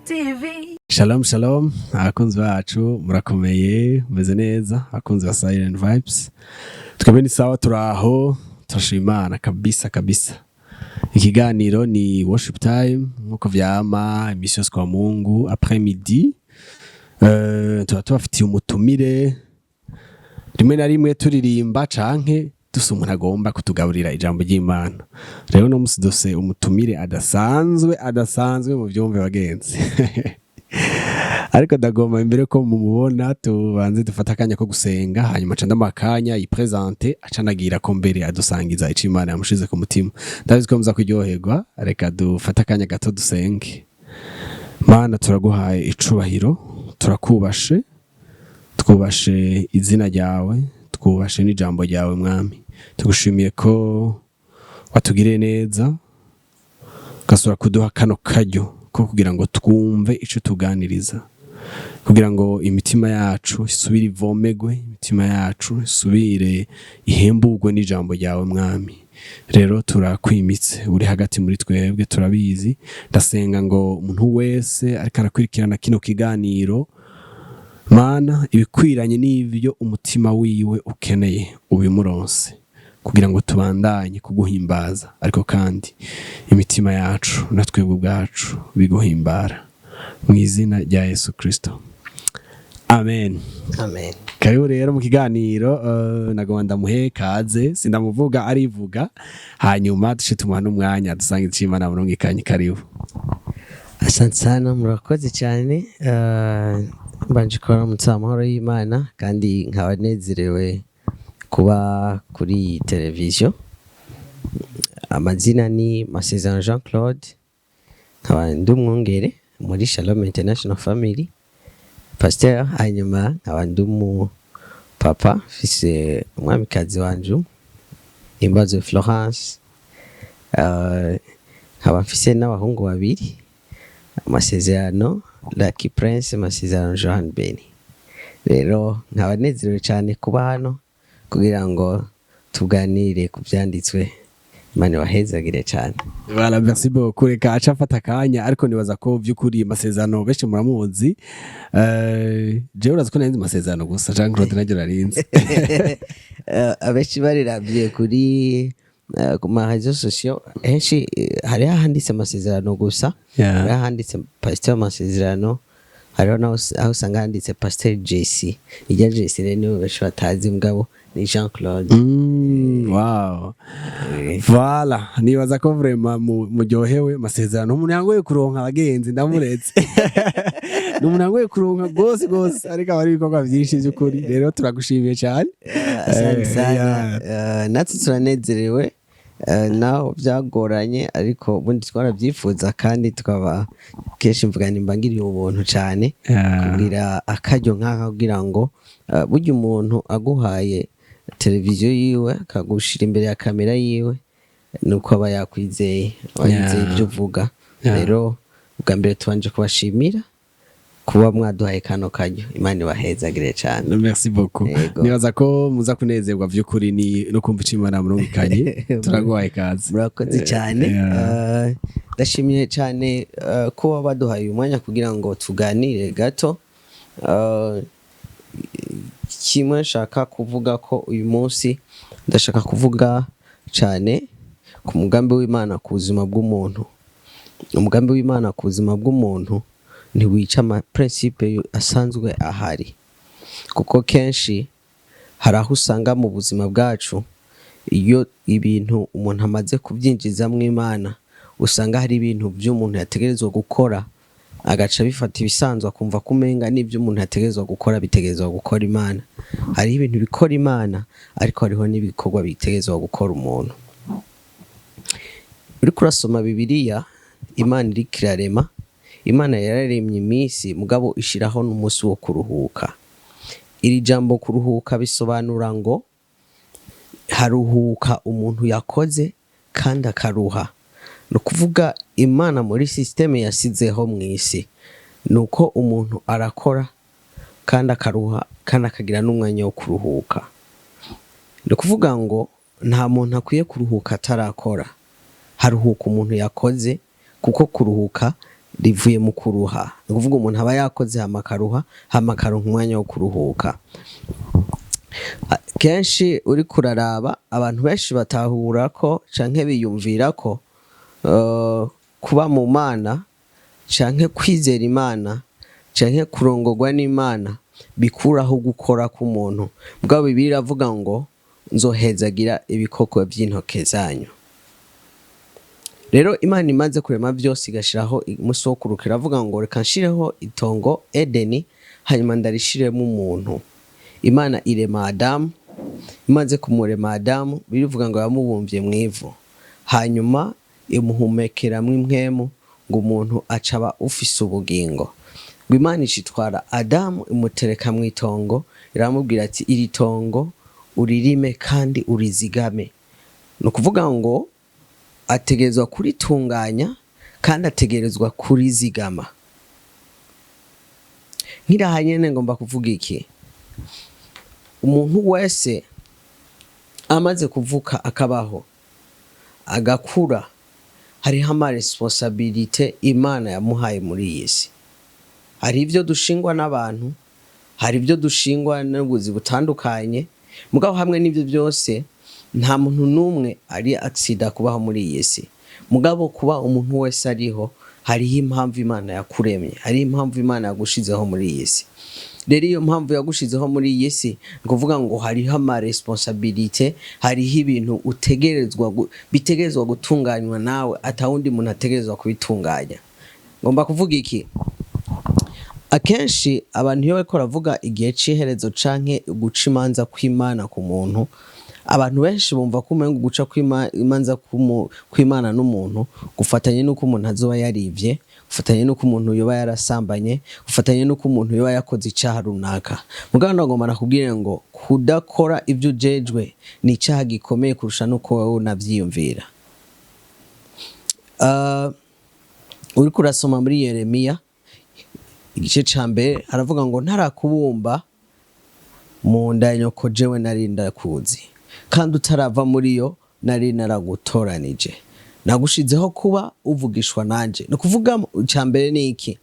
TV. Shalom shalom, abakunzi bacu, murakomeye, mumeze neza? Abakunzi ba Silent Vibes, twebwe ni sawa, turaho, turashima Imana kabisa kabisa. Ikiganiro ni Worship Time, nkuko vyama imisi yose kwa Mungu après midi. Tuba tubafitiye umutumire, rimwe na rimwe turirimba canke dufise umuntu agomba kutugaburira ijambo ry'Imana. Rero no musi dufise umutumire adasanzwe, adasanzwe mu vyumve bagenzi. Ariko ndagomba imbere ko mumubona tubanze dufate akanya ko gusenga, hanyuma aca ndamuha akanya yiprésente, aca anagira ko mbere adusangiza ico Imana yamushize ku mutima. Ndabizi ko muza kuryoherwa. Reka dufate akanya gato dusenge. Mana, turaguhaye icubahiro, turakubashe, twubashe izina ryawe, twubashe n'ijambo ryawe. Mwami, tugushimiye ko watugiriye neza, ugasubira kuduha kano karyo ko kugira ngo twumve ico tuganiriza, kugira ngo imitima yacu isubire ivomegwe, imitima yacu isubire ihemburwe n'ijambo ryawe. Mwami, rero turakwimitse, uri hagati muri twebwe, turabizi. Ndasenga ngo umuntu wese ariko arakurikirana kino kiganiro, Mana, ibikwiranye n'ivyo umutima wiwe ukeneye ubimuronse, kugira ngo tubandanye kuguhimbaza, ariko kandi imitima yacu na twebwe ubwacu biguhimbara, mu izina rya Yesu Kristo, amen. Amen. Karibu rero mu kiganiro. Nagomba ndamuhe kaze, sindamuvuga, arivuga, hanyuma duce tumuha n'umwanya dusange ico Imana murungikanye. Karibu. Asante sana, murakoze cyane. Mbanje kubaramutsa amahoro y'Imana, kandi nkaba nezerewe kuba kuri iyi televiziyo. Amazina ni Masezerano Jean Claude, nkaba ndi umwungere muri Shalom International Family, pasteur, hanyuma nkaba ndi umupapa, mfise umwamikazi wanje Imbazo Florence. Nkaba mfise n'abahungu babiri, Amasezerano Lucky Prince, Amasezerano Johan Beni. Rero nkaba nezerewe cyane kuba hano kugira ngo tuganire ku byanditswe. Imana ibahezagire cyane. Voilà, merci beaucoup. Reka aca afata akanya, ariko nibaza ko vy'ukuri Amasezerano benshi muramuzi. Jewe urazi ko narinzi Amasezerano gusa, Jean Claude naryo narinzi. Abenshi bariravye kuri ku ma réseaux sociaux henshi, hariho ahanditse Amasezerano gusa, hariho ahanditse Pasteur Amasezerano, hariho naho aho usanga handitse Pasteur JC. Irya JC rero nibo benshi batazi, mugabo ni Jean Claude. Wow. Voilà, nibaza ko vraiment muryohewe. Masezerano umuntu yangoye kuronka abagenzi, ndamuretse. Ni umuntu yangoye kuronka gose gose, ariko aba ari ibikorwa vyinshi vy'ukuri. Rero turagushimiye cyane. Asante sana. Natwe turanezerewe, naho byagoranye, ariko ubundi twarabyifuza, kandi tukaba kenshi mvuga nimba ngiriye ubuntu cyane kugira akaryo nk'aka, kugira ngo burya umuntu aguhaye televiziyo yiwe, akagushira imbere ya kamera yiwe, nuko aba yakwizeye, aba yizeye ibyo uvuga. Rero ubwa mbere tubanje kubashimira kuba mwaduhaye kano karyo. Imana ibahezagire cyane. Merci beaucoup. Yego. Nibaza ko muza kunezerwa vy'ukuri ni no kumva ico Imana murungikanye. Turaguhaye kaze. Murakoze cyane. Yeah. Ndashimiye cyane kuba baduhaye uyu mwanya kugira ngo tuganire gato. Kimwe nshaka kuvuga ko uyu munsi ndashaka kuvuga cyane ku mugambi w'Imana ku buzima bw'umuntu. Umugambi w'Imana ku buzima bw'umuntu ntiwica ama principe asanzwe ahari, kuko kenshi hari aho usanga mu buzima bwacu, iyo ibintu umuntu amaze kubyinjizamo Imana, usanga hari ibintu by'umuntu yategerezwa gukora agaca bifata ibisanzwe, akumva ko umenga n'ibyo umuntu yategerezwa gukora bitegerezwa gukora Imana. Hariho ibintu bikora Imana, ariko hariho n'ibikorwa bitegerezwa gukora umuntu. Uriko urasoma Bibiliya, Imana iriko irarema, Imana yararemye iminsi, mugabo ishiraho n'umunsi wo kuruhuka. Iri jambo kuruhuka bisobanura ngo haruhuka umuntu yakoze kandi akaruha. Ni ukuvuga Imana muri système yasizeho mu isi ni uko umuntu arakora kandi akaruha, kandi akagira n'umwanya wo kuruhuka. Ni ukuvuga ngo nta muntu akwiye kuruhuka atarakora. Haruhuka umuntu yakoze, kuko kuruhuka Rivuye mu kuruha. Ni ukuvuga umuntu aba yakoze, hama akaruha, hama akaronka umwanya wo kuruhuka. Kenshi uriko uraraba, abantu benshi batahura ko canke biyumvira ko kuba mu Mana canke kwizera Imana canke kurongorwa n'Imana bikuraho gukora k'umuntu. Mugabo Bibiliya iravuga ngo: "Nzohezagira ibikoko vy'intoke zanyu." Rero Imana imaze kurema byose, igashiraho umunsi wo kuruhuka, iravuga ngo: "Reka nshireho itongo Edeni, hanyuma ndarishiremo umuntu." Imana irema Adamu. Imaze kumurema Adamu, birivuga ngo yamubumvye mu ivu, hanyuma imuhumekeramwo impwemu, ngo umuntu acaba ufise ubugingo. Ngo Imana icitwara Adamu, imutereka mu itongo, iramubwira ati: "Iri tongo uririme kandi urizigame." Ni ukuvuga ngo ategerezwa kuritunganya kandi ategerezwa kurizigama. Nkiraha nyene ngomba kuvuga iki: umuntu wese amaze kuvuka, akabaho, agakura, hariho ama responsabilités Imana yamuhaye muri iyi si. Hari ibyo dushingwa n'abantu, hari ibyo dushingwa n'ubuzi butandukanye, mugabo hamwe n'ibyo byose nta muntu n'umwe ari accident kubaho muri iyi si. Mugabo kuba umuntu wese ariho, hariho impamvu Imana yakuremye, hariho impamvu Imana yagushizeho muri iyi si. Rero iyo mpamvu yagushizeho muri iyi si, ni ukuvuga ngo hariho ama responsabilités, hariho ibintu utegerezwa bitegerezwa gutunganywa nawe, atawundi muntu ategerezwa kubitunganya. Ngomba kuvuga iki: akenshi abantu iyo bariko baravuga igihe c'iherezo canke guca imanza kw'Imana ku muntu, abantu benshi bumva ko umengo guca imanza kw'Imana n'umuntu gufatanye n'uko umuntu azoba yarivye, gufatanye n'uko umuntu yoba yarasambanye, gufatanye n'uko umuntu yoba yakoze icaha runaka. Mugabo ndagomba nakubwire ngo kudakora ivyo ujejwe ni icaha gikomeye kurusha n'uko wowe unavyiyumvira. Uriko urasoma muri Yeremiya igice ca mbere, haravuga ngo: "Ntarakubumba mu nda ya nyoko, jewe nari ndakuzi, kandi utarava muri yo nari naragutoranije, nagushizeho kuba uvugishwa nanje." Ni ukuvuga icya mbere ni iki: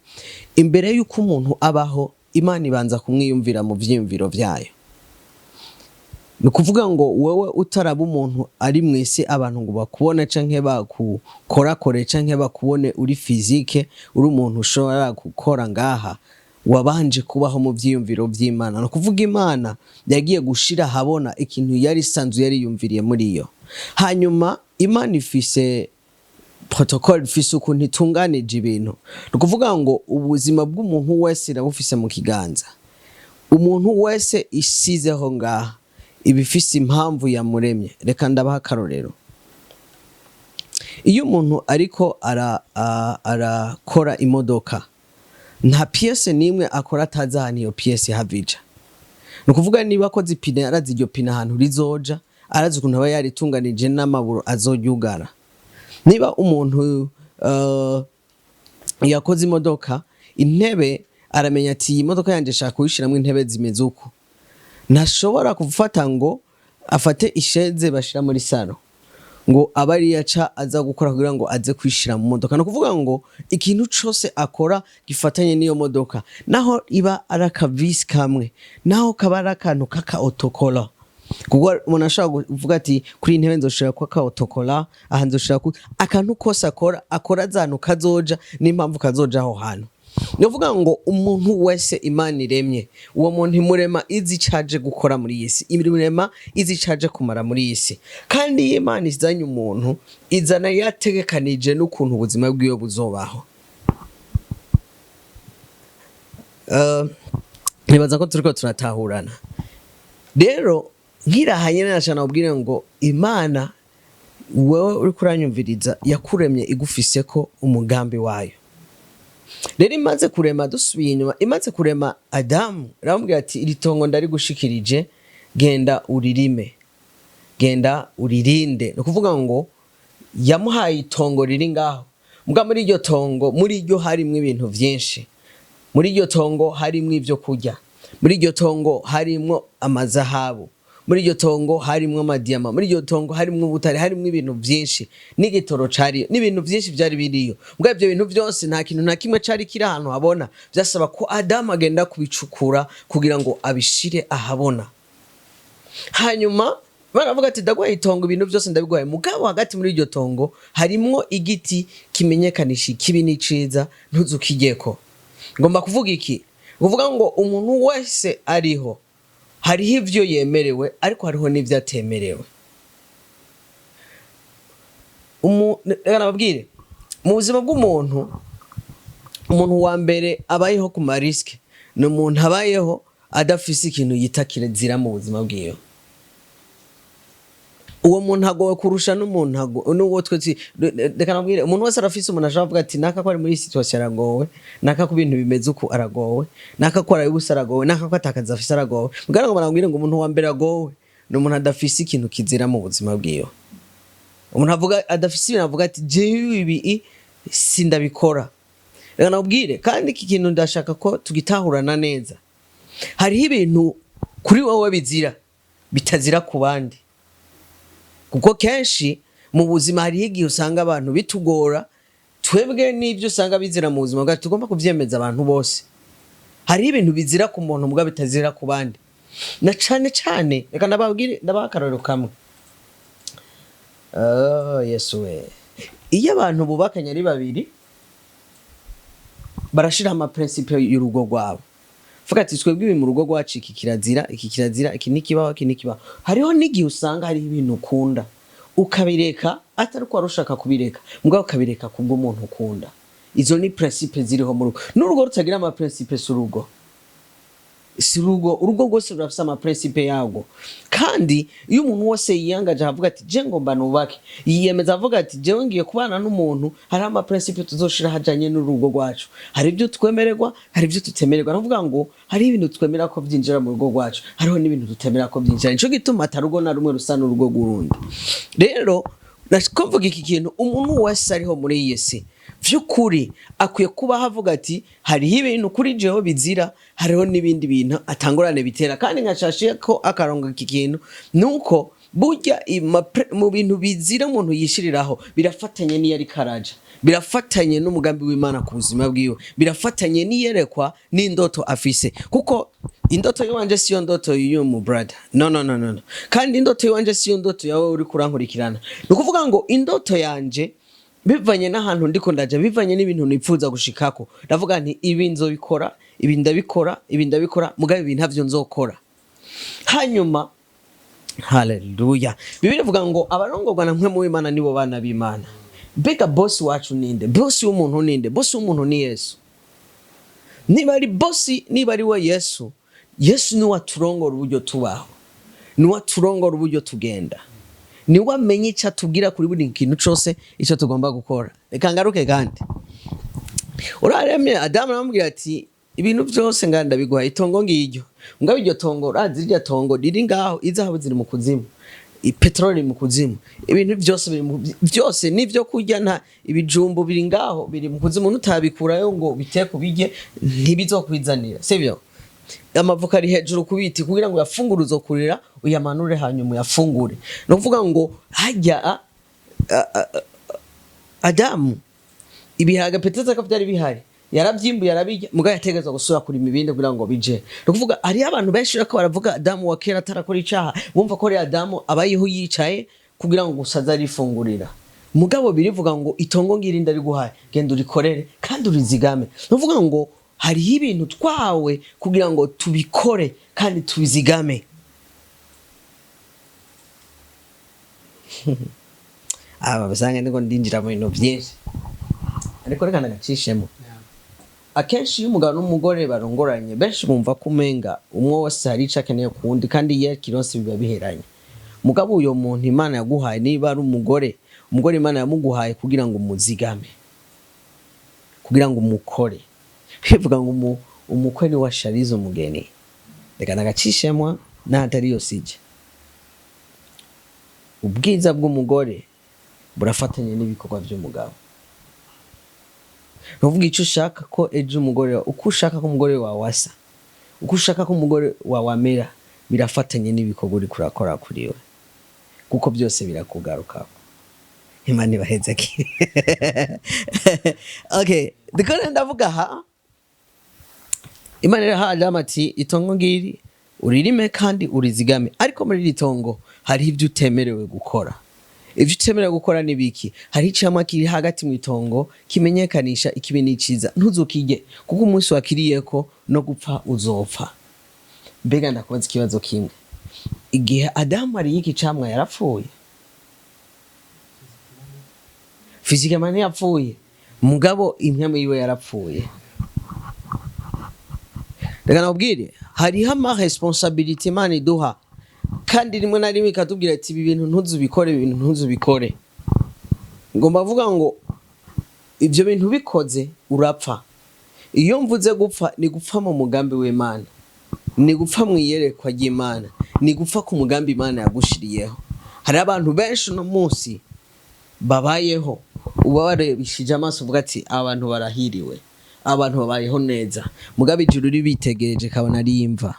imbere y'uko umuntu abaho, Imana ibanza kumwiyumvira mu vyiyumviro vyayo. Ni ukuvuga ngo wewe utaraba umuntu ari mu isi, abantu ngo bakubone canke bakukorakore canke bakubone uri physique, uri umuntu ushobora gukora ngaha, wabanje kubaho mu vyiyumviro vy'Imana. Ni ukuvuga Imana yagiye gushira ahabona ikintu yari isanzwe yariyumviriye muri yo. Hanyuma Imana ifise protocole, ifise ukuntu itunganije ibintu. Ni ukuvuga ngo ubuzima bw'umuntu wese irabufise mu kiganza. Umuntu wese isizeho ngaha iba ifise impamvu yamuremye. Reka ndabaha akarorero. Iyo umuntu ariko arakora imodoka, nta pièce n'imwe akora atazi ahantu iyo pièce hava ija. Ni ukuvuga niba akoze ipine, arazi iryo pine ahantu rizoja, arazi ukuntu aba yaritunganije n'amaburo azoryugara. Niba umuntu yakoze imodoka, intebe, aramenya ati: "Iyi modoka yanjye nshaka kuyishiramwo intebe zimeze uku." Ntashobora gufata ngo afate i chaise bashira muri salon ngo abe ariyo aca aza gukora kugira ngo aze kwishira mu modoka. Ni ukuvuga ngo ikintu cose akora gifatanye n'iyo modoka, naho iba ari akavisi kamwe, naho kaba ari akantu k'aka autocollant, kuko umuntu ashobora kuvuga ati: "Kuri iyi ntebe nzoshira ko aka autocollant aha, nzoshira ku akantu." Kose akora, akora azi kazoja n'impamvu kazoja aho hantu. Ni ukuvuga ngo umuntu wese Imana iremye, uwo muntu imurema izi icaje gukora muri iyi si, imurema izi icaje kumara muri iyi si. Kandi iyo Imana izanye umuntu, izana yategekanije n'ukuntu ubuzima bwiwe buzobaho. Nibaza ko turiko turatahurana. Rero nkiraha nyene naca nabwire ngo Imana, wewe uriko uranyumviriza, yakuremye igufiseko umugambi wayo. Rero imaze kurema, dusubiye inyuma, imaze kurema Adamu, iramubwira ati: "Iri tongo ndarigushikirije, genda uririme, genda uririnde." Ni ukuvuga ngo yamuhaye itongo riri ngaho. Mbwa muri iryo tongo, muri ryo harimwo ibintu vyinshi. Muri iryo tongo harimwo ibyo kurya, muri iryo tongo harimwo amazahabu. Muri iryo tongo harimwo amadiyama, muri iryo tongo harimwo ubutare, harimwo ibintu byinshi, n'igitoro cariyo, n'ibintu byinshi byari biriyo. Mbwa ibyo bintu byose, nta kintu na kimwe cari kiri ahantu habona. Byasaba ko Adamu agenda kubicukura kugira ngo abishire ahabona. Hanyuma baravuga ati: "Ndaguhaye itongo, ibintu byose ndabiguhaye, mugabo hagati muri iryo tongo harimwo igiti kimenyekanisha ikibi n'iciza, ntuzukijyeko." Ngomba kuvuga iki? Kuvuga ngo umuntu wese ariho, hariho ibyo yemerewe, ariko hariho n'ibyo atemerewe. Reka nababwire, mu buzima bw'umuntu, umuntu wa mbere abayeho ku ma risques ni umuntu abayeho adafise ikintu yita kirazira mu buzima bwiwe. Uwo muntu agowe kurusha n'umuntu n'uwo twese. Reka nabwire, umuntu wese arafise umuntu ashobora kuvuga ati: "Naka ko ari muri iyi situation aragowe, naka ko ibintu bimeze uku aragowe, naka ko arabibusa aragowe, naka ko atakazi afise aragowe." Mbwira ngo barambwire ngo umuntu wa mbere agowe ni umuntu adafise ikintu kizira mu buzima bwiwe, umuntu avuga adafise ibintu avuga ati: "Jewe ibi sindabikora." Reka nabwire, kandi iki kintu ndashaka ko tugitahurana neza: hariho ibintu kuri wowe bizira, bitazira ku bandi, kuko kenshi mu buzima hariho igihe usanga abantu bitugora. Twebwe n'ibyo usanga bizira mu buzima bwacu tugomba kubyemeza abantu bose. Hariho ibintu bizira ku muntu mbwa bitazira ku bandi, na cane cane reka ndababwire, ndabaha akarorero kamwe. Oh, Yesu we! Iyo abantu bubakanye ari babiri, barashiraho ama principes y'urugo rwabo, vuga ati: "Twebwe ibi mu rugo rwacu, iki kirazira, iki kirazira, iki ntikibaho, iki ntikibaho." Hariho n'igihe usanga hariho ibintu ukunda ukabireka, atari uko wari ushaka kubireka, mugabo ukabireka kubw'umuntu ukunda. Izo ni principes ziriho mu rugo. N'urugo rutagira ama principes si urugo, si urugo. Urugo rwose rurafise ama principes yarwo. Kandi iyo umuntu wese yiyangaje avuga ati: "Je ngomba nubake," yiyemeza avuga ati: "Jewe ngiye kubana n'umuntu, hariho ama principes tuzoshira hajanye n'urugo rwacu, hari ibyo twemererwa, hari ibyo tutemererwa." Navuga ngo hari ibintu twemera ko byinjira mu rugo rwacu, hariho n'ibintu tutemera ko byinjira. Nico gituma atarugo na rumwe rusa n'urugo rw'urundi. Rero ko mvuga iki kintu, umuntu wese ariho muri iyi si vy'ukuri akwiye kuba avuga ati: "Hariho ibintu kuri jewe bizira, hariho n'ibindi bintu atangorane bitera." Kandi nkashashe ko akarongo iki kintu nuko burya mu bintu bizira umuntu yishiriraho birafatanye n'iyo ariko araja, birafatanye n'umugambi w'Imana ku buzima bwiwe, birafatanye n'iyerekwa n'indoto afise, kuko indoto yiwanje siyo ndoto y'uyu mu brother. No, no, no, no, no. Kandi indoto yiwanje siyo ndoto yawe uri kurankurikirana. Ni ukuvuga ngo indoto yanje bivanye n'ahantu ndiko ndaja, bivanye n'ibintu nipfuza gushikako, ndavuga nti: "Ibi nzobikora, ibi ndabikora, ibi ndabikora, mugabo ibi ntavyo nzokora." Hanyuma, haleluya, Bibiliya ivuga ngo abarongorwa na Mpwemu w'Imana nibo bana b'Imana. Mbega bosi wacu ninde? Bosi w'umuntu ninde? Bosi w'umuntu ni Yesu. Niba ari bosi, niba ari we Yesu, Yesu niwe aturongora uburyo tubaho, niwe aturongora uburyo tugenda, niwe amenya icyo atubwira kuri buri kintu cyose icyo tugomba gukora. Reka ngaruke kandi uraremye Adamu, aramubwira ati: "Ibintu byose nga ndabiguha, itongo ngiryo, mugabo iryo tongo, urazi iryo tongo riri ngaho, izahabu ziri mu kuzimu, peteroli iri mu kuzimu, ibintu byose biri mu byose n'ibyo kurya, nta ibijumbu biri ngaho biri mu kuzimu, nutabikurayo ngo biteke ubirye ntibizokwizanira, sibyo? Amavoka ari hejuru ku biti, kugira ngo uyafungure uzokurira uyamanure hanyuma uyafungure." Ni ukuvuga ngo hajya Adamu ibihaga peut-être ko byari bihari, yarabyimbuye arabirya, mugabo yategerezwa gusubira kurima ibindi kugira ngo bije. Ni ukuvuga hariho abantu benshi bariko baravuga Adamu wa kera atarakora icaha, bumva ko ari Adamu abayeho yicaye kugira ngo gusa aze arifungurira. Mugabo birivuga ngo: "Itongo ngiri ndariguhaye, genda urikorere kandi urizigame." Ni ukuvuga ngo hariho ibintu twawe kugira ngo tubikore kandi tubizigame. Aba basanga ndiko ndinjira mu bintu byinshi, ariko reka nagacishemo. Akenshi iyo umugabo n'umugore barongoranye, benshi bumva ko umenga umwe wese hari ico akeneye ku wundi, kandi iyo akironse biba biheranye. Mugabo uyo muntu Imana yaguhaye, niba ari umugore, umugore Imana yamuguhaye kugira ngo umuzigame, kugira ngo umukore. Bivuga ngo umukwe ni washariza umugeni. Reka nagacishemwo n'ahatari yo sije. Ubwiza bw'umugore burafatanye n'ibikorwa by'umugabo. Nuvuga icyo ushaka ko ejo umugore wawe, uko ushaka ko umugore wawe asa, uko ushaka ko umugore wawe amera, Birafatanye n'ibikorwa uriko urakora kuri we, kuko byose birakugarukako. Imana ibaheze. Okay, ndiko ndavuga aha, Imana iraha Adamu ati: "Itongo ngiri, uririme kandi urizigame, ariko muri iri tongo hariho ibyo utemerewe gukora." Ibyo utemerewe gukora ni biki? Hari icamwa kiri hagati mu itongo kimenyekanisha ikibi n'iciza, ntuzukirye, kuko umunsi wakiriyeko no gupfa uzopfa. Mbega ndakubaza ikibazo kimwe: igihe Adamu ariye iki camwa, yarapfuye? Physiquement ntiyapfuye, mugabo impwemu yiwe yarapfuye. Reka nakubwire, hariho ama responsabilité Imana iduha, kandi rimwe na rimwe ikatubwira ati: "Ibi bintu ntuzubikore, ibi bintu ntuzubikore." Ngomba avuga ngo ibyo bintu bikoze urapfa. Iyo mvuze gupfa, ni gupfa mu mugambi w'Imana, ni gupfa mu iyerekwa ry'Imana, ni gupfa ku mugambi Imana yagushiriyeho. Hari abantu benshi uno munsi babayeho, uba warebishije amaso uvuga ati: "Abantu barahiriwe, abantu babayeho neza," mugabo ijuru ribitegereje kabona ari imva,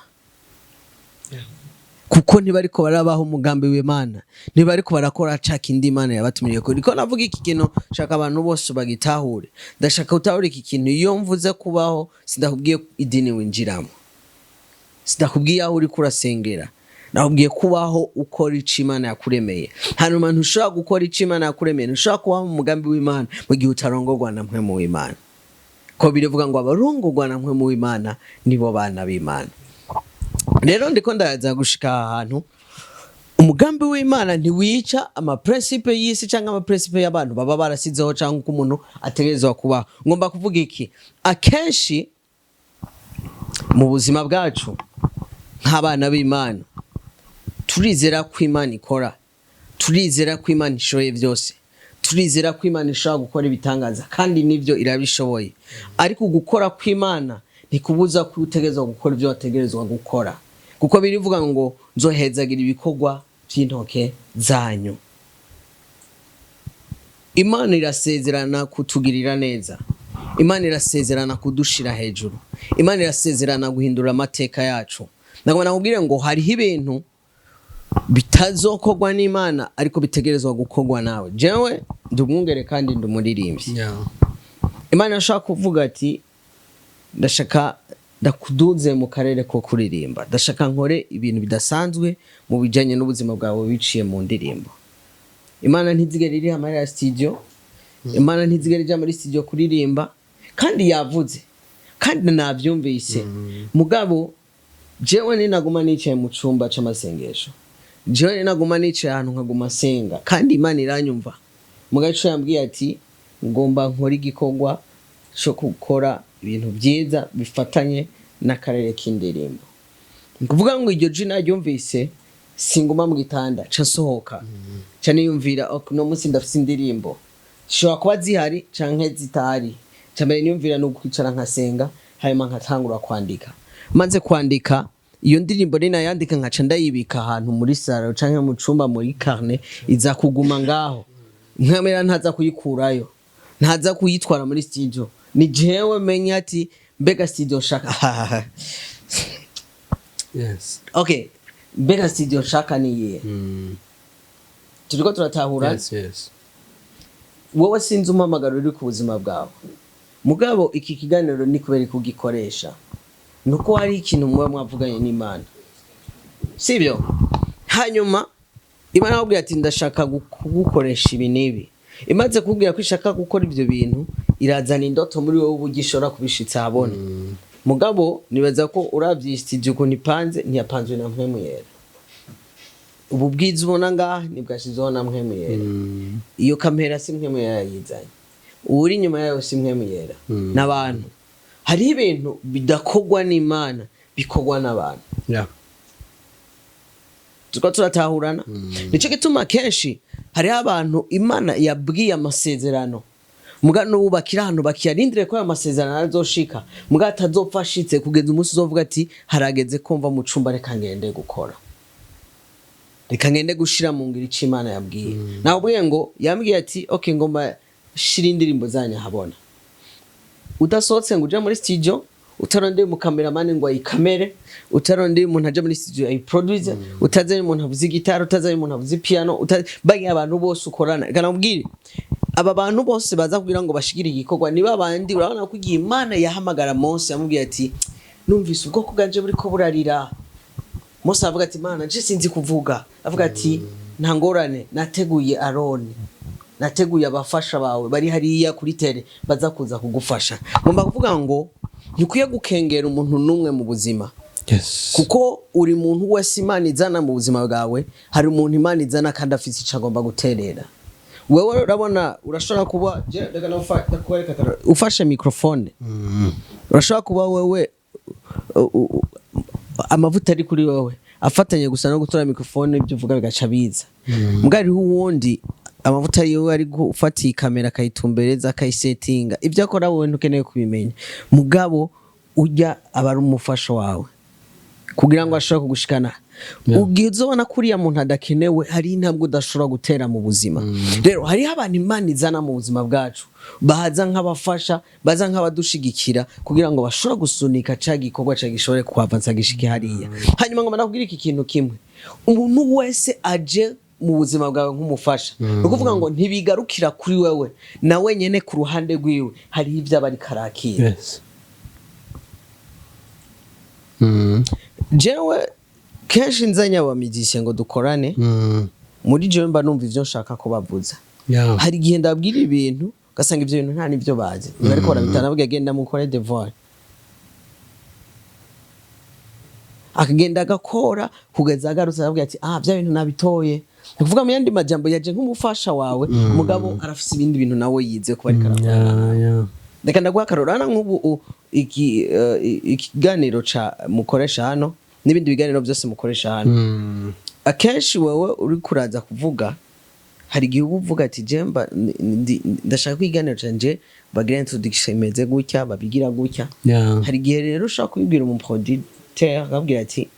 kuko ntibariko barabaho umugambi w'Imana, ntibariko barakora ca kindi Imana yabatumiriye ko. Niko navuga iki kintu, shaka abantu bose bagitahure. Ndashaka utahure iki kintu: iyo mvuze kubaho, sindakubwiye idini winjiramo, sindakubwiye aho uriko urasengera, nakubwiye kubaho ukora ico Imana yakuremeye. Hanyuma ntushobora gukora ico Imana yakuremeye, ntushobora kubaho mu mugambi w'Imana mu gihe utarongorwa na mpwemu w'Imana, ko birivuga ngo abarongorwa na mpwemu w'Imana nibo bana b'Imana. Rero ndiko ndaza gushika aha hantu: umugambi w'Imana ntiwica ama principe y'isi cyangwa ama principe y'abantu baba barasizeho, cyangwa uko umuntu ategerezwa kubaho. Ngomba kuvuga iki? Akenshi mu buzima bwacu nk'abana b'Imana, turizera ko Imana ikora, turizera ko Imana ishoboye byose, turizera ko Imana ishobora gukora ibitangaza, kandi nibyo, irabishoboye. Ariko gukora kw'Imana ntikubuza ko utegerezwa gukora ibyo wategerezwa gukora, kuko birivuga ngo: "Nzohezagira ibikorwa by'intoke zanyu." Imana irasezerana kutugirira neza, Imana irasezerana kudushira hejuru, Imana irasezerana guhindura amateka yacu. Nagomba nakubwire ngo hariho ibintu bitazokorwa n'Imana, ariko bitegerezwa gukorwa nawe. Jewe ndi umwungere kandi ndi umuririmbyi. Imana irashobora kuvuga ati: "Ndashaka ndakuduze mu karere ko kuririmba, ndashaka nkore ibintu bidasanzwe mu bijyanye n'ubuzima bwawe biciye mu ndirimbo." Imana ntizigera iriha amahera ya studio, Imana ntizigera ijya muri studio kuririmba, kandi yavuze kandi nabyumvise. Mugabo jewe ninaguma nicaye mu cumba c'amasengesho, jewe ninaguma nicaye ahantu nkaguma senga, kandi Imana iranyumva. Mugabo ico yambwiye ati: "Ngomba nkora igikorwa cyo gukora ibintu byiza bifatanye n'akarere k'indirimbo." Ni kuvuga ngo iryo jwi naryumvise, singuma mu gitanda, ca nsohoka, ca niyumvira: "Ok, uno munsi ndafise indirimbo." Zishobora kuba zihari canke zitahari. Ca mbere niyumvira ni ukwicara nkasenga, hanyuma nkatangura kwandika. Maze kwandika iyo ndirimbo, ninayandika nkaca ndayibika ahantu muri salon canke mu cumba muri carnet, iza kuguma ngaho. Nkamera ntaza kuyikurayo, ntaza kuyitwara muri studio. Ni jewe menya ati: "Mbega studio nshaka?" Okay, mbega studio nshaka ni iyihe? Turiko turatahura? Yes. Wowe sinzi umuhamagaro uri ku buzima bwawe, mugabo iki kiganiro ni kubera kugikoresha nuko hari ikintu muba mwavuganye n'Imana, sibyo? Hanyuma Imana akubwira ati: "Ndashaka kugukoresha ibi n'ibi." Imaze kukubwira ko ishaka gukora ibyo bintu, irazana indoto muri wowe uburyo ishobora kubishitsa ahabona. Mugabo nibaza ko uravye studio ukuntu ipanze, ntiyapanzwe na mpwemu yera. Ubu bwiza ubona ngaha ntibwashizweho na mpwemu yera. Iyo kamera si mpwemu yera yayizanye, uwuri inyuma yayo si mpwemu yera, n'abantu. Hariho ibintu bidakorwa n'Imana, bikorwa n'abantu. Turiko turatahurana? Nico gituma kenshi hariho abantu Imana yabwiye amasezerano, muga n'ubu bakiri ahantu bakiyarindire ko ayo masezerano azoshika, muga atazopfa ashitse kugeza umunsi uzovuga ati: "Harageze ko mva mu cumba, reka ngende gukora, reka ngende gushira mu ngiro ico Imana yabwiye." Nakubwiye ngo yambwiye ati: "Okay, ngomba shira indirimbo zanyu ahabona." Udasohotse ngo uje muri studio. Utarondeye umukameramani ngo ayikamere, utarondeye umuntu aja muri studio ayiproduce, utazanye umuntu avuza gitari, utazanye umuntu avuza piano, bagiye abantu bose ukorana. Reka nakubwire, aba bantu bose baza kugira ngo bashigire igikorwa niba abandi. Urabona ko igihe Imana yahamagara Mose, yamubwiye ati: "Numvise ubwoko bwanje buriko burarira." Mose avuga ati: "Mana, nje sinzi kuvuga." Avuga ati: "Nta ngorane, nateguye Aroni, nateguye abafasha bawe bari hariya kuri tere baza kuza kugufasha." Ngomba kuvuga ngo ntikwiye gukengera umuntu n'umwe mu buzima, kuko uri muntu wese Imana izana mu buzima bwawe, hari umuntu Imana izana kandi afite icyo agomba guterera. Wewe urabona, urashobora kuba reka ndakwereka ufashe microphone, urashobora kuba wewe amavuta ari kuri wewe afatanye gusa no gutora microphone, ibyo uvuga bigaca biza. Mbwa hariho uwundi amavuta yiwe ari gufata iyi kamera, akayitumbereza, akayisetinga. Ibyo akora wowe ntukeneye kubimenya, mugabo ujya aba ari umufasha wawe kugira ngo ashobore kugushikana. Ubwiye uzobona ko uriya muntu adakenewe, hari intambwe udashobora gutera mu buzima. Rero hariho abantu Imana izana mu buzima bwacu, baza nk'abafasha, baza nk'abadushigikira kugira ngo bashobore gusunika ca gikorwa ca gishobore kuhavansa gishike hariya. Hanyuma ngo ndakubwire iki kintu kimwe: umuntu wese aje mu buzima bwawe nk'umufasha, ni ukuvuga ngo ntibigarukira kuri wewe, na wenyene ku ruhande rwiwe hariho ibyo aba ariko arakira. Jewe kenshi nzanye abamizisiye ngo dukorane, muri jewe mba numva ivyo nshaka ko bavuza. Hari igihe ndabwira ibintu, ugasanga ivyo bintu nta n'ivyo bazi, bariko barabitana. Nabwiye: "Genda mukore devoir." Akagenda agakora kugeza agarutse, arabwira ati: "Ah, bya bintu nabitoye." Ni ukuvuga mu yandi majambo, yaje nk'umufasha wawe, mugabo arafise ibindi bintu nawe yize kuba ariko arakora. Reka ndaguha akarorero. Urabona nk'ubu ikiganiro ca mukoresha hano n'ibindi biganiro byose mukoresha hano, akenshi wowe uri kuraza kuvuga, hari igihe uba uvuga ati: "Je mba ndashaka ko ikiganiro canje bagira introduction imeze gutya, babigira gutya." Hari igihe rero ushobora kubibwira umuproducteur, akabwira ati: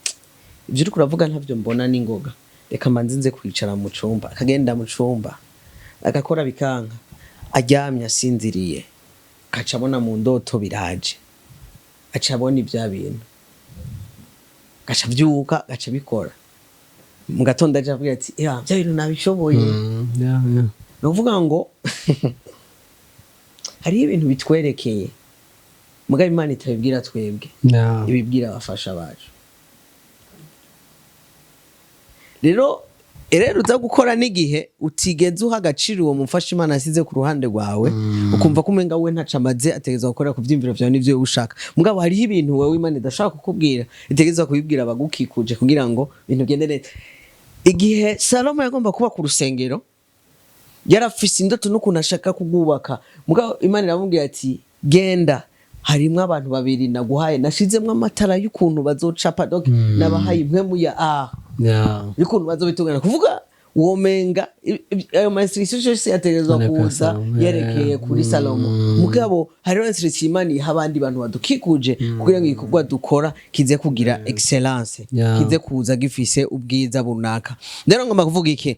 "Ibyo uriko uravuga ntabyo mbona n'ingoga, reka manze nze kwicara mu cumba." Akagenda mu cumba agakora, bikanka. Aryamye asinziriye, akaca abona mu ndoto biraje, aca abona ibya bintu, agaca avyuka, agaca abikora. Mu gatondo aja avuga ati: "Ya, bya bintu nabishoboye." Ni ukuvuga ngo hariho ibintu bitwerekeye, mugabo Imana itabibwira twebwe, ibibwira abafasha bacu. Rero uza gukora n'igihe utigeze uha agaciro uwo mufasha Imana yasize ku ruhande rwawe, ukumva ko umenga we ntaco amaze, ategerezwa gukorera ku vyiyumviro vyawe n'ivyo wowe ushaka. Mugabo hariho ibintu wewe Imana idashaka kukubwira, itegerezwa kubibwira abagukikuje kugira ngo ibintu bigende neza. Igihe Salomo yagomba kuba ku rusengero, yarafise indoto n'ukuntu ashaka kugubaka, mugabo Imana iramubwira ati: "Genda, harimwo abantu babiri naguhaye, nashizemwo amatara y'ukuntu bazocapa, donc nabahaye impwemu ya a y'ukuntu bazobitunganya." Kuvuga womenga ayo ma instruction yose yategerezwa Ariko kuza Salomo, yerekeye kuri Salomo, mugabo hariho instruction Imana iha abandi bantu badukikuje kugira ngo igikorwa dukora kize kugira excellence, kize kuza gifise ubwiza runaka. Rero ngomba kuvuga iki?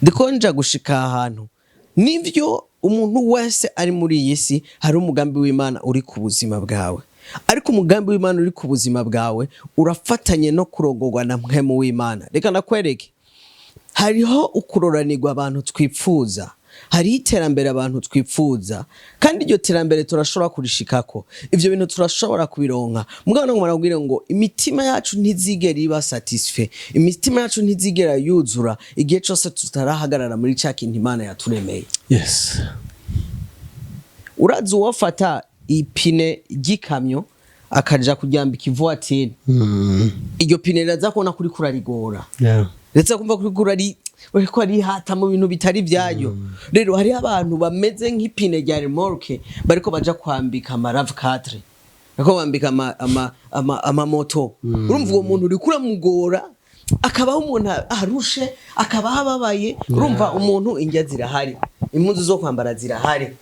Ndiko nja gushika ahantu nivyo umuntu wese ari muri iyi si, hari umugambi w'Imana uri ku buzima bwawe, ariko umugambi w'Imana uri ku buzima bwawe urafatanye no kurongorwa na mpwemu w'Imana. Reka ndakwereke: hariho ukuroranirwa abantu twipfuza, hariho iterambere abantu twipfuza, kandi iryo terambere turashobora kurishikako, ivyo bintu turashobora kubironka. Mugabo no ngomba ngo imitima yacu ntizigera iba satisfait, imitima yacu ntizigera yuzura igihe cose tutarahagarara muri ca kintu Imana yaturemeye. Urazi uwofata ipine ry'ikamyo akaja kuryambika ivoitire, iryo pine riraza kubona kuri kurarigora, ndetse kumva kuri kurari uriko arihata mu bintu bitari byayo. Rero hariho abantu bameze nk'ipine rya remorque bariko baja kwambika ama RAV4, bariko bambika amamoto. Urumva uwo muntu uriko uramugora, akabaho umuntu arushe, akabaho ababaye. Urumva umuntu indya zirahari, impuzu zo kwambara zirahari,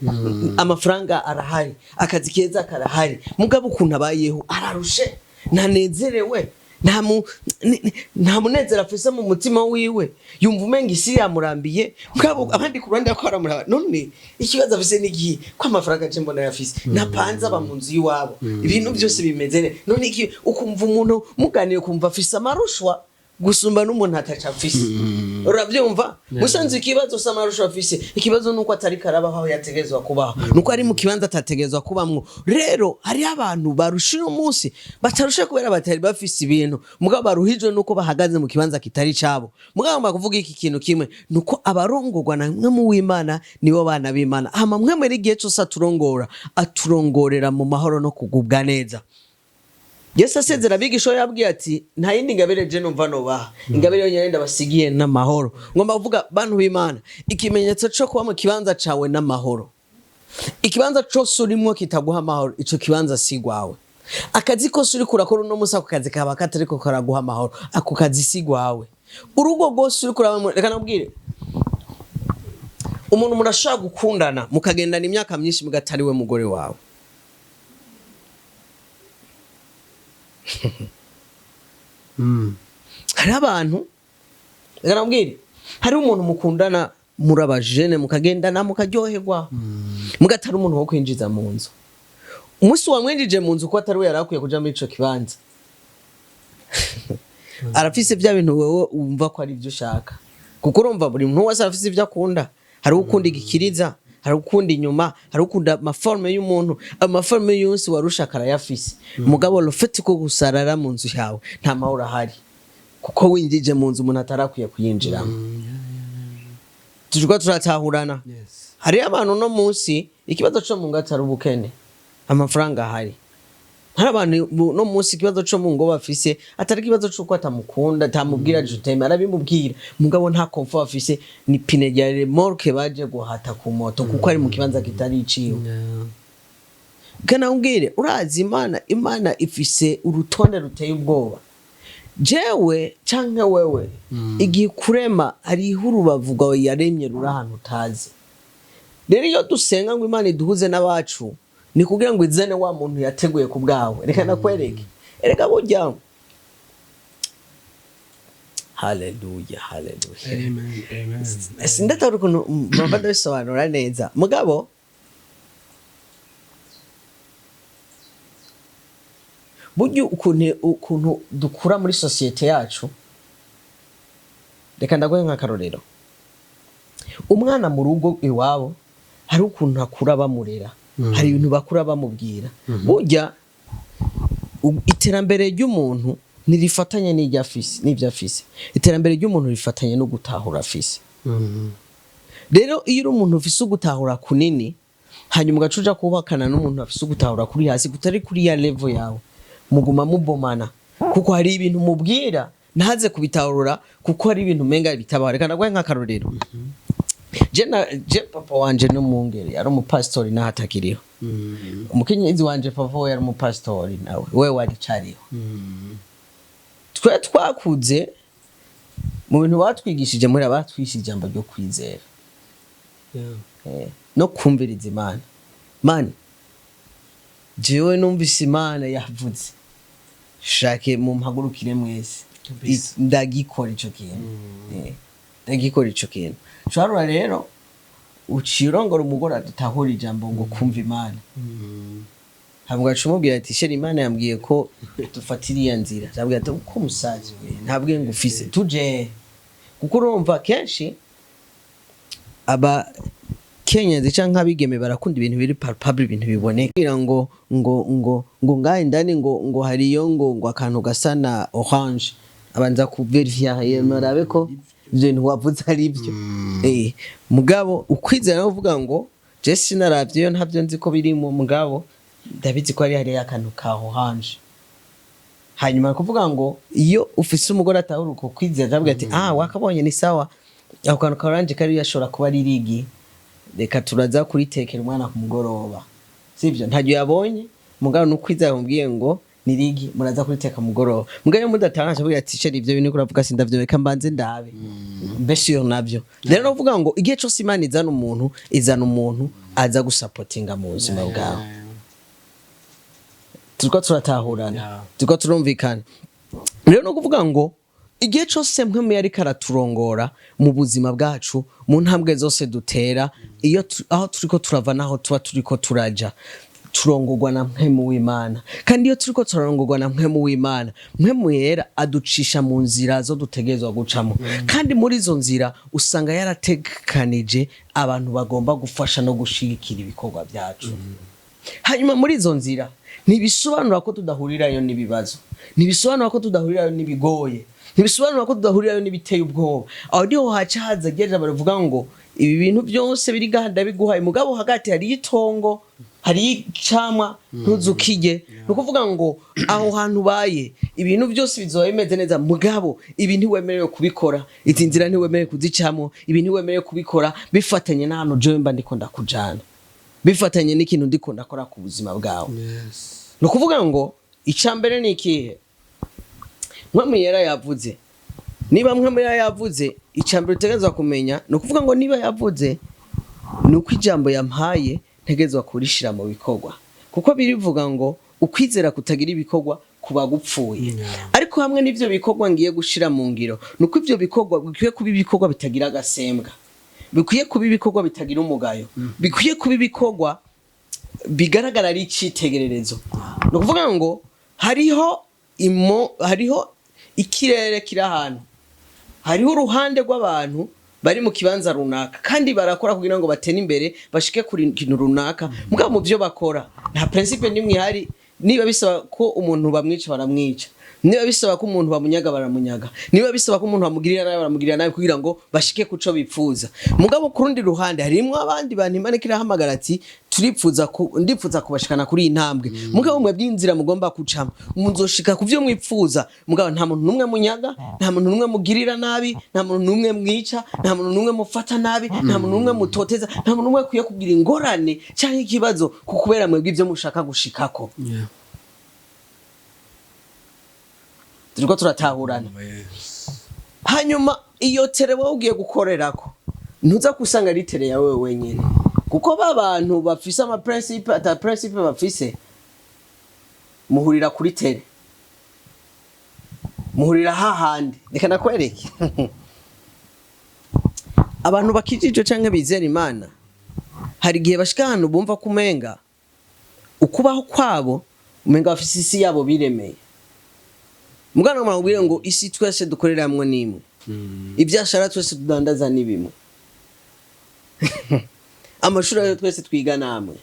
amafaranga arahari, akazi keza karahari, mugabo ukuntu abayeho ararushe, ntanezerewe. Nta munezero afise mu mutima wiwe, yumva umenga isi yamurambiye. Mugabo abandi ku ruhande ko baramuraba, none ikibazo afise ni igihe ko amafaranga aje mbona yafise, napanze aba mu nzu y'iwabo, ibintu byose bimeze neza. None iki, ukumva umuntu muganiye, ukumva afise amarushwa gusumba n'umuntu ataca afise. Urabyumva? Musanze ikibazo si amarushwa afise, ikibazo nuko atari karabaho aho yategerezwa kubaho, nuko ari mu kibanza atategerezwa kubamwo. Rero hariho abantu barusha uno munsi, batarusha kubera batari bafise ibintu, mugabo baruhijwe nuko bahagaze mu kibanza kitari cabo. Mugabo ngomba kuvuga iki kintu kimwe, nuko abarongorwa na Mpwemu w'Imana nibo bana b'Imana. Hama Mpwemu rero igihe cose aturongora, aturongorera mu mahoro no kugubwa neza. Yesu asezera abigisha, yabwiye ati: "Nta yindi ngabire je numva nobaha, ingabire yonyine ndabasigiye n'amahoro." Ngomba kuvuga, bantu b'Imana, ikimenyetso co kuba mu kibanza cawe n'amahoro. Ikibanza cose urimwo kitaguha amahoro, ico kibanza si gwawe. Akazi kose uriko urakora uno munsi, ako kazi kaba katariko karaguha amahoro, ako kazi si gwawe. Urugo rwose uriko urabamwo, reka nabwire umuntu, murashobora gukundana mukagendana imyaka myinshi, mugatari we mugore wawe. Hari abantu, reka nabwire, hari umuntu mukundana muri abajene, mukagendana, mukaryoherwa, mugatari umuntu wo kwinjiza mu nzu. Umunsi wamwinjije mu nzu, ko atari we yari akwiye kuja muri ico kibanza, arafise bya bintu wewe wumva ko ari byo ushaka, kuko urumva buri muntu wese arafise ibyo akunda. Hari ukunda igikiriza, hari ukunda inyuma, hari ukunda ama forme y'umuntu. Ama forme yose warushaka arayafise, mugabo le fait ko gusarara mu nzu yawe, nta mahoro ahari, kuko winjije mu nzu umuntu atarakwiye kuyinjiramo. Turiko turatahurana? Yes. Hariyo abantu uno munsi ikibazo co mu ngo atari ubukene, amafaranga ahari. Hari abantu no munsi ikibazo co mu ngo bafise atari ikibazo c'uko atamukunda, atamubwira je t'aime, arabimubwira, mugabo nta comfort afise. Ni pine rya remorque baje guhata ku moto, kuko ari mu kibanza kitari iciwe. Kana ubwire, urazi Imana ifise urutonde ruteye ubwoba. Jewe canke wewe, igihe kurema, hariho urubavu rwawe yaremye ruri ahantu utazi. Rero iyo dusenga ngo Imana iduhuze n'abacu, ni kugira ngo izane wa muntu yateguye ku bwawe. Reka nakwereke, erega burya, haleluya, haleluya. Amen. Amen. Sindatahura ukuntu mpamva ndabisobanura neza, mugabo burya ukuntu dukura muri sosiyete yacu, reka ndaguhe nk'akarorero. Umwana mu rugo iwabo hari ukuntu akura bamurera, hari ibintu bakura bamubwira. Burya iterambere ry'umuntu ntirifatanye n'ibyo afise. Iterambere ry'umuntu rifatanye no gutahura afise. Rero iyo uri umuntu ufise ugutahura kunini, hanyuma ugaca uja kubakana n'umuntu afise ugutahura kuri hasi, kutari kuri ya level yawe, muguma mubomana, kuko hari ibintu mubwira ntaze kubitahura, kuko hari ibintu umenga bitabaho. Reka ndaguhe nk'akarorero. Je papa wanje n'umwungere, yari umupasitori naho atakiriho. Umukenyezi wanje, papa we yari umupasitori nawe we waricariho. Twe twakuze mu bintu batwigishije muri abatwishije ijambo ryo kwizera no kumviriza Imana. Mani jewe numvise Imana yavuze, shake mumpagurukire mwese. Kabisa. Ndagikora ico kintu. Ndagikora ico kintu. Sharura rero uciye urongora umugore adatahura ijambo ngo kumva Imana, ntabwo aca umubwira ati: "Chéri, Imana yambwiye ko dufata iriya nzira." Arabwira ati: "Uko musazi we, nta bwenge ufise, tuje." Kuko urumva kenshi aba kenyezi canke abigeme barakunda ibintu biri palpable, ibintu biboneka, kugira ngo ngahe indani ngo hariyo ngo akantu gasa na orange, abanza kuverifya, marabe ko ivyo bintu wavuze ari byo. Mugabo ukwizera no kuvuga ngo je sinaravyeyo, ntavyo nzi ko birimo, mugabo ndabizi ko hariyo akantu ka orange. Hanyuma kuvuga ngo iyo ufise umugore atahura uko kwizera, aravuga ati: "Ah, wakabonye, ni sawa, ako kantu ka orange kariyo ashobora kuba ari rigi, reka turaza kuritekera umwana ku mugoroba." Sivyo? Ntaryo yabonye, mugabo nukwizera mubwiye ngo ni rigi, muraza kuriteka ku mugoroba. Mugabo iyo mudatanga, avuga ati: "Chéri, ivyo bintu uravuga sindavyo, reka mbanze ndabe mbese iyo navyo." Rero novuga ngo igihe cose Imana izana umuntu, izana umuntu aza gusapotinga mu buzima bwawe. Turiko turatahurana? Yeah. Turiko turumvikana? Rero no kuvuga ngo igihe cyose Mpwemu yariko araturongora mu buzima bwacu, mu ntambwe zose dutera, iyo aho turiko turava naho tuba turiko turaja, turongorwa na Mpwemu w'Imana. Kandi iyo turiko turarongorwa na Mpwemu w'Imana, Mpwemu Yera aducisha mu nzira zo dutegerezwa gucamo. Kandi muri izo nzira usanga yarategekanije abantu bagomba gufasha no gushigikira ibikorwa byacu. Hanyuma muri izo nzira, ntibisobanura ko tudahurirayo n'ibibazo, ntibisobanura ko tudahurirayo n'ibigoye, ntibisobanura ko tudahurirayo n'ibiteye ubwoba. Aho niho haca haza rya jambo rivuga ngo ibi bintu byose biri ngaha ndabiguhaye, mugabo hagati hariyo itongo, hariyo icamwa ntuzukirye. Ni ukuvuga ngo aho hantu ubaye ibintu byose bizoba bimeze neza, mugabo ibi ntiwemerewe kubikora, izi nzira ntiwemerewe kuzicamo, ibi ntiwemerewe kubikora, bifatanye n'ahantu jewe mba ndiko ndakujana, bifatanye n'ikintu ndiko ndakora ku buzima bwawe. Ni ukuvuga ngo icya mbere ni ikihe? Mpwemu Yera yavuze. Niba Mpwemu Yera yavuze, icya mbere utegerezwa kumenya ni ukuvuga ngo niba yavuze, ni uko ijambo yampaye ntegerezwa kurishira mu bikorwa, kuko birivuga ngo ukwizera kutagira ibikorwa kuba gupfuye. Ariko hamwe n'ivyo bikorwa ngiye gushira mu ngiro, ni uko ivyo bikorwa bikwiye kuba ibikorwa bitagira agasembwa, bikwiye kuba ibikorwa bitagira umugayo, bikwiye kuba ibikorwa bigaragara ari icitegererezo. Ni ukuvuga ngo hariho ikirere kiri ahantu, hariho uruhande rw'abantu bari mu kibanza runaka kandi barakora kugira ngo batere imbere, bashike kuri kintu runaka. Mugabo mu byo bakora nta principe nimwe ihari. Niba bisaba ko umuntu bamwica, baramwica. Niba bisaba ko umuntu bamunyaga, baramunyaga. Niba bisaba ko umuntu bamugirira nabi, baramugirira nabi kugira ngo bashike kuco bipfuza. Mugabo ku rundi ruhande harimwo abandi bantu Imana irahamagara ati turipfuza ku ndipfuza kubashikana kuri iyi ntambwe, mugabo mwe bw'inzira mugomba gucamo muzoshika ku vyo mwipfuza, mugabo nta muntu n'umwe munyaga, nta muntu n'umwe mugirira nabi, nta muntu n'umwe mwica, nta muntu n'umwe mufata nabi, nta muntu n'umwe mutoteza, nta muntu n'umwe akwiye kugira ingorane canke ikibazo ku kubera mwebwe ivyo mushaka gushikako. Turiko turatahurana? Hanyuma iyo terrain wowe ugiye gukorerako, ntuza kusanga ari terrain yawe wenyine, kuko ba bantu bafise ama principe ata principe bafise, muhurira kuri terrain, muhurira hahandi. Reka nakwereke, abantu bakijijwe canke bizera Imana, hari igihe bashika ahantu bumva ko umenga ukubaho kwabo, umenga bafise isi yabo biremeye. Mugana mubwire ngo isi twese dukoreramwo nimwe, ivyashara twese tudandaza ni bimwe, amashuri ayo twese twiga namwe,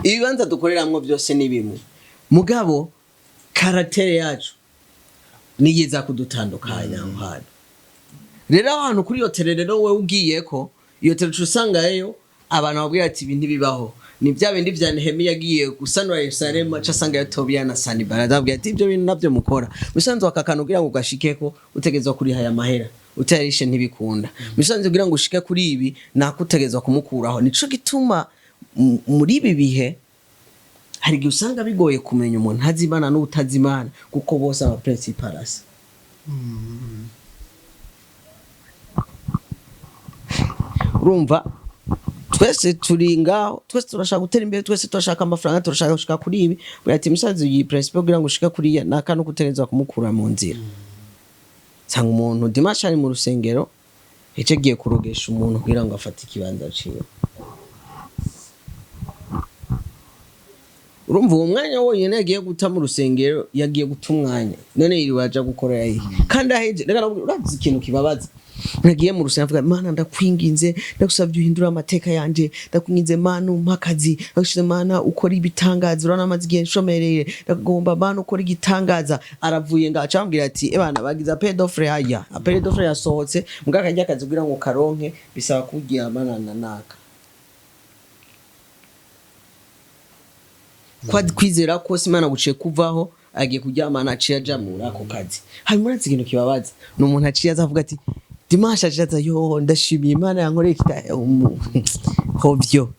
ibibanza dukoreramwo byose ni bimwe, mugabo caractère yacu niyiza kudutandukanya aho hantu. Rero aho hantu kuri iyo terrain, rero wowe ugiye ko iyo terrain, uca usangayo abantu babwira ati ibi ntibibaho. Ni bya bindi vya Nehemiya yagiye gusanura Yerusalemu, aca asangayo Tobiya na Sanibala, ababwira ati ibyo bintu navyo mukora musanzwe aka kantu kugira ngo ugashikeko utegerezwa kuriha aya mahera, utayarishe ntibikunda. Musanzwe kugira ngo ushike kuri ibi nako utegerezwa kumukuraho. Nico gituma muri ibi bihe hari igihe usanga bigoye kumenya umuntu azi Imana n'utazi Imana, kuko bose ama principe arasa. Urumva twese turi ngaho, twese turashaka gutera imbere, twese turashaka amafaranga, turashaka gushika kuri ibi. Buriya ati musaza, iyi principe kugira ngo ushike kuriya ni akantu kutegerezwa kumukura mu nzira. Nsanga umuntu dimanche ari mu rusengero, ejo agiye kurogesha umuntu kugira ngo afate ikibanza ciwe. Urumva uwo mwanya wonyene yagiye guta mu rusengero, yagiye guta umwanya, none yiriwe aja gukora yayihe? Kandi aheje, reka nakubwire, urazi ikintu kibabaza? Nagiye mu rusengero avuga: "Mana, ndakwinginze, ndagusabye uhindure amateka yanje, ndakwinginze Mana umpe akazi, ndagusabye Mana ukora ibitangaza, urabona amaze igihe nshomereye, ndagomba Mana ukora igitangaza." Aravuye ngaho aca ambwira ati ebana bagize appel d'offre hajya, appel d'offre yasohotse, mbwa akarya akazi kugira ngo karonke bisaba kugira Mana na naka kwa kwizera kose Imana guciye kuvaho, agiye kuryamana, aciye aja muri ako kazi. Hanyuma urazi ikintu kibabaza? Ni umuntu aciye aza avuga ati dimanche aciye aza: "Yo, ndashimiye Imana yankoreye kita hovyo."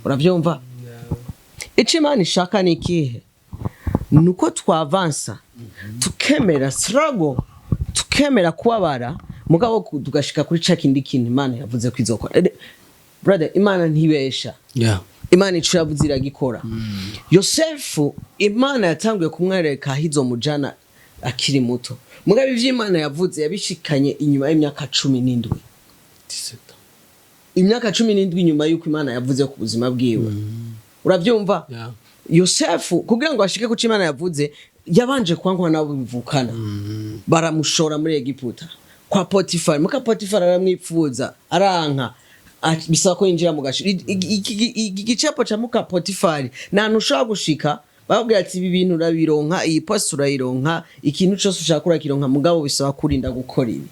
Uravyumva? Ico Imana ishaka ni ikihe? Ni uko twavansa, tukemera struggle, tukemera kubabara, mugabo tugashika kuri ca kindi kintu Imana yavuze ko izokora. Brother, Imana ntibesha. Imana ico yavuze iragikora. Yosefu, Imana yatanguye kumwereka aho izomujana akiri muto, mugabo ivyo Imana yavuze yabishikanye inyuma y'imyaka 17. Imyaka 17 inyuma y'uko Imana yavuze ku buzima bwiwe, urabyumva? Yeah. Yosefu, kugira ngo ashike ku cyo Imana yavuze, yabanje kwankwa nabo bivukana, baramushora muri Egiputa kwa Potifari. Muka Potifari aramwipfuza, aranka, bisaba ko yinjira mu gace. Iki gicapo ca muka Potifari, nta hantu ushobora gushika bababwira ati: "Ibi bintu urabironka, iyi poste urayironka, ikintu cyose ushaka urakironka, mugabo bisaba kurinda gukora ibi."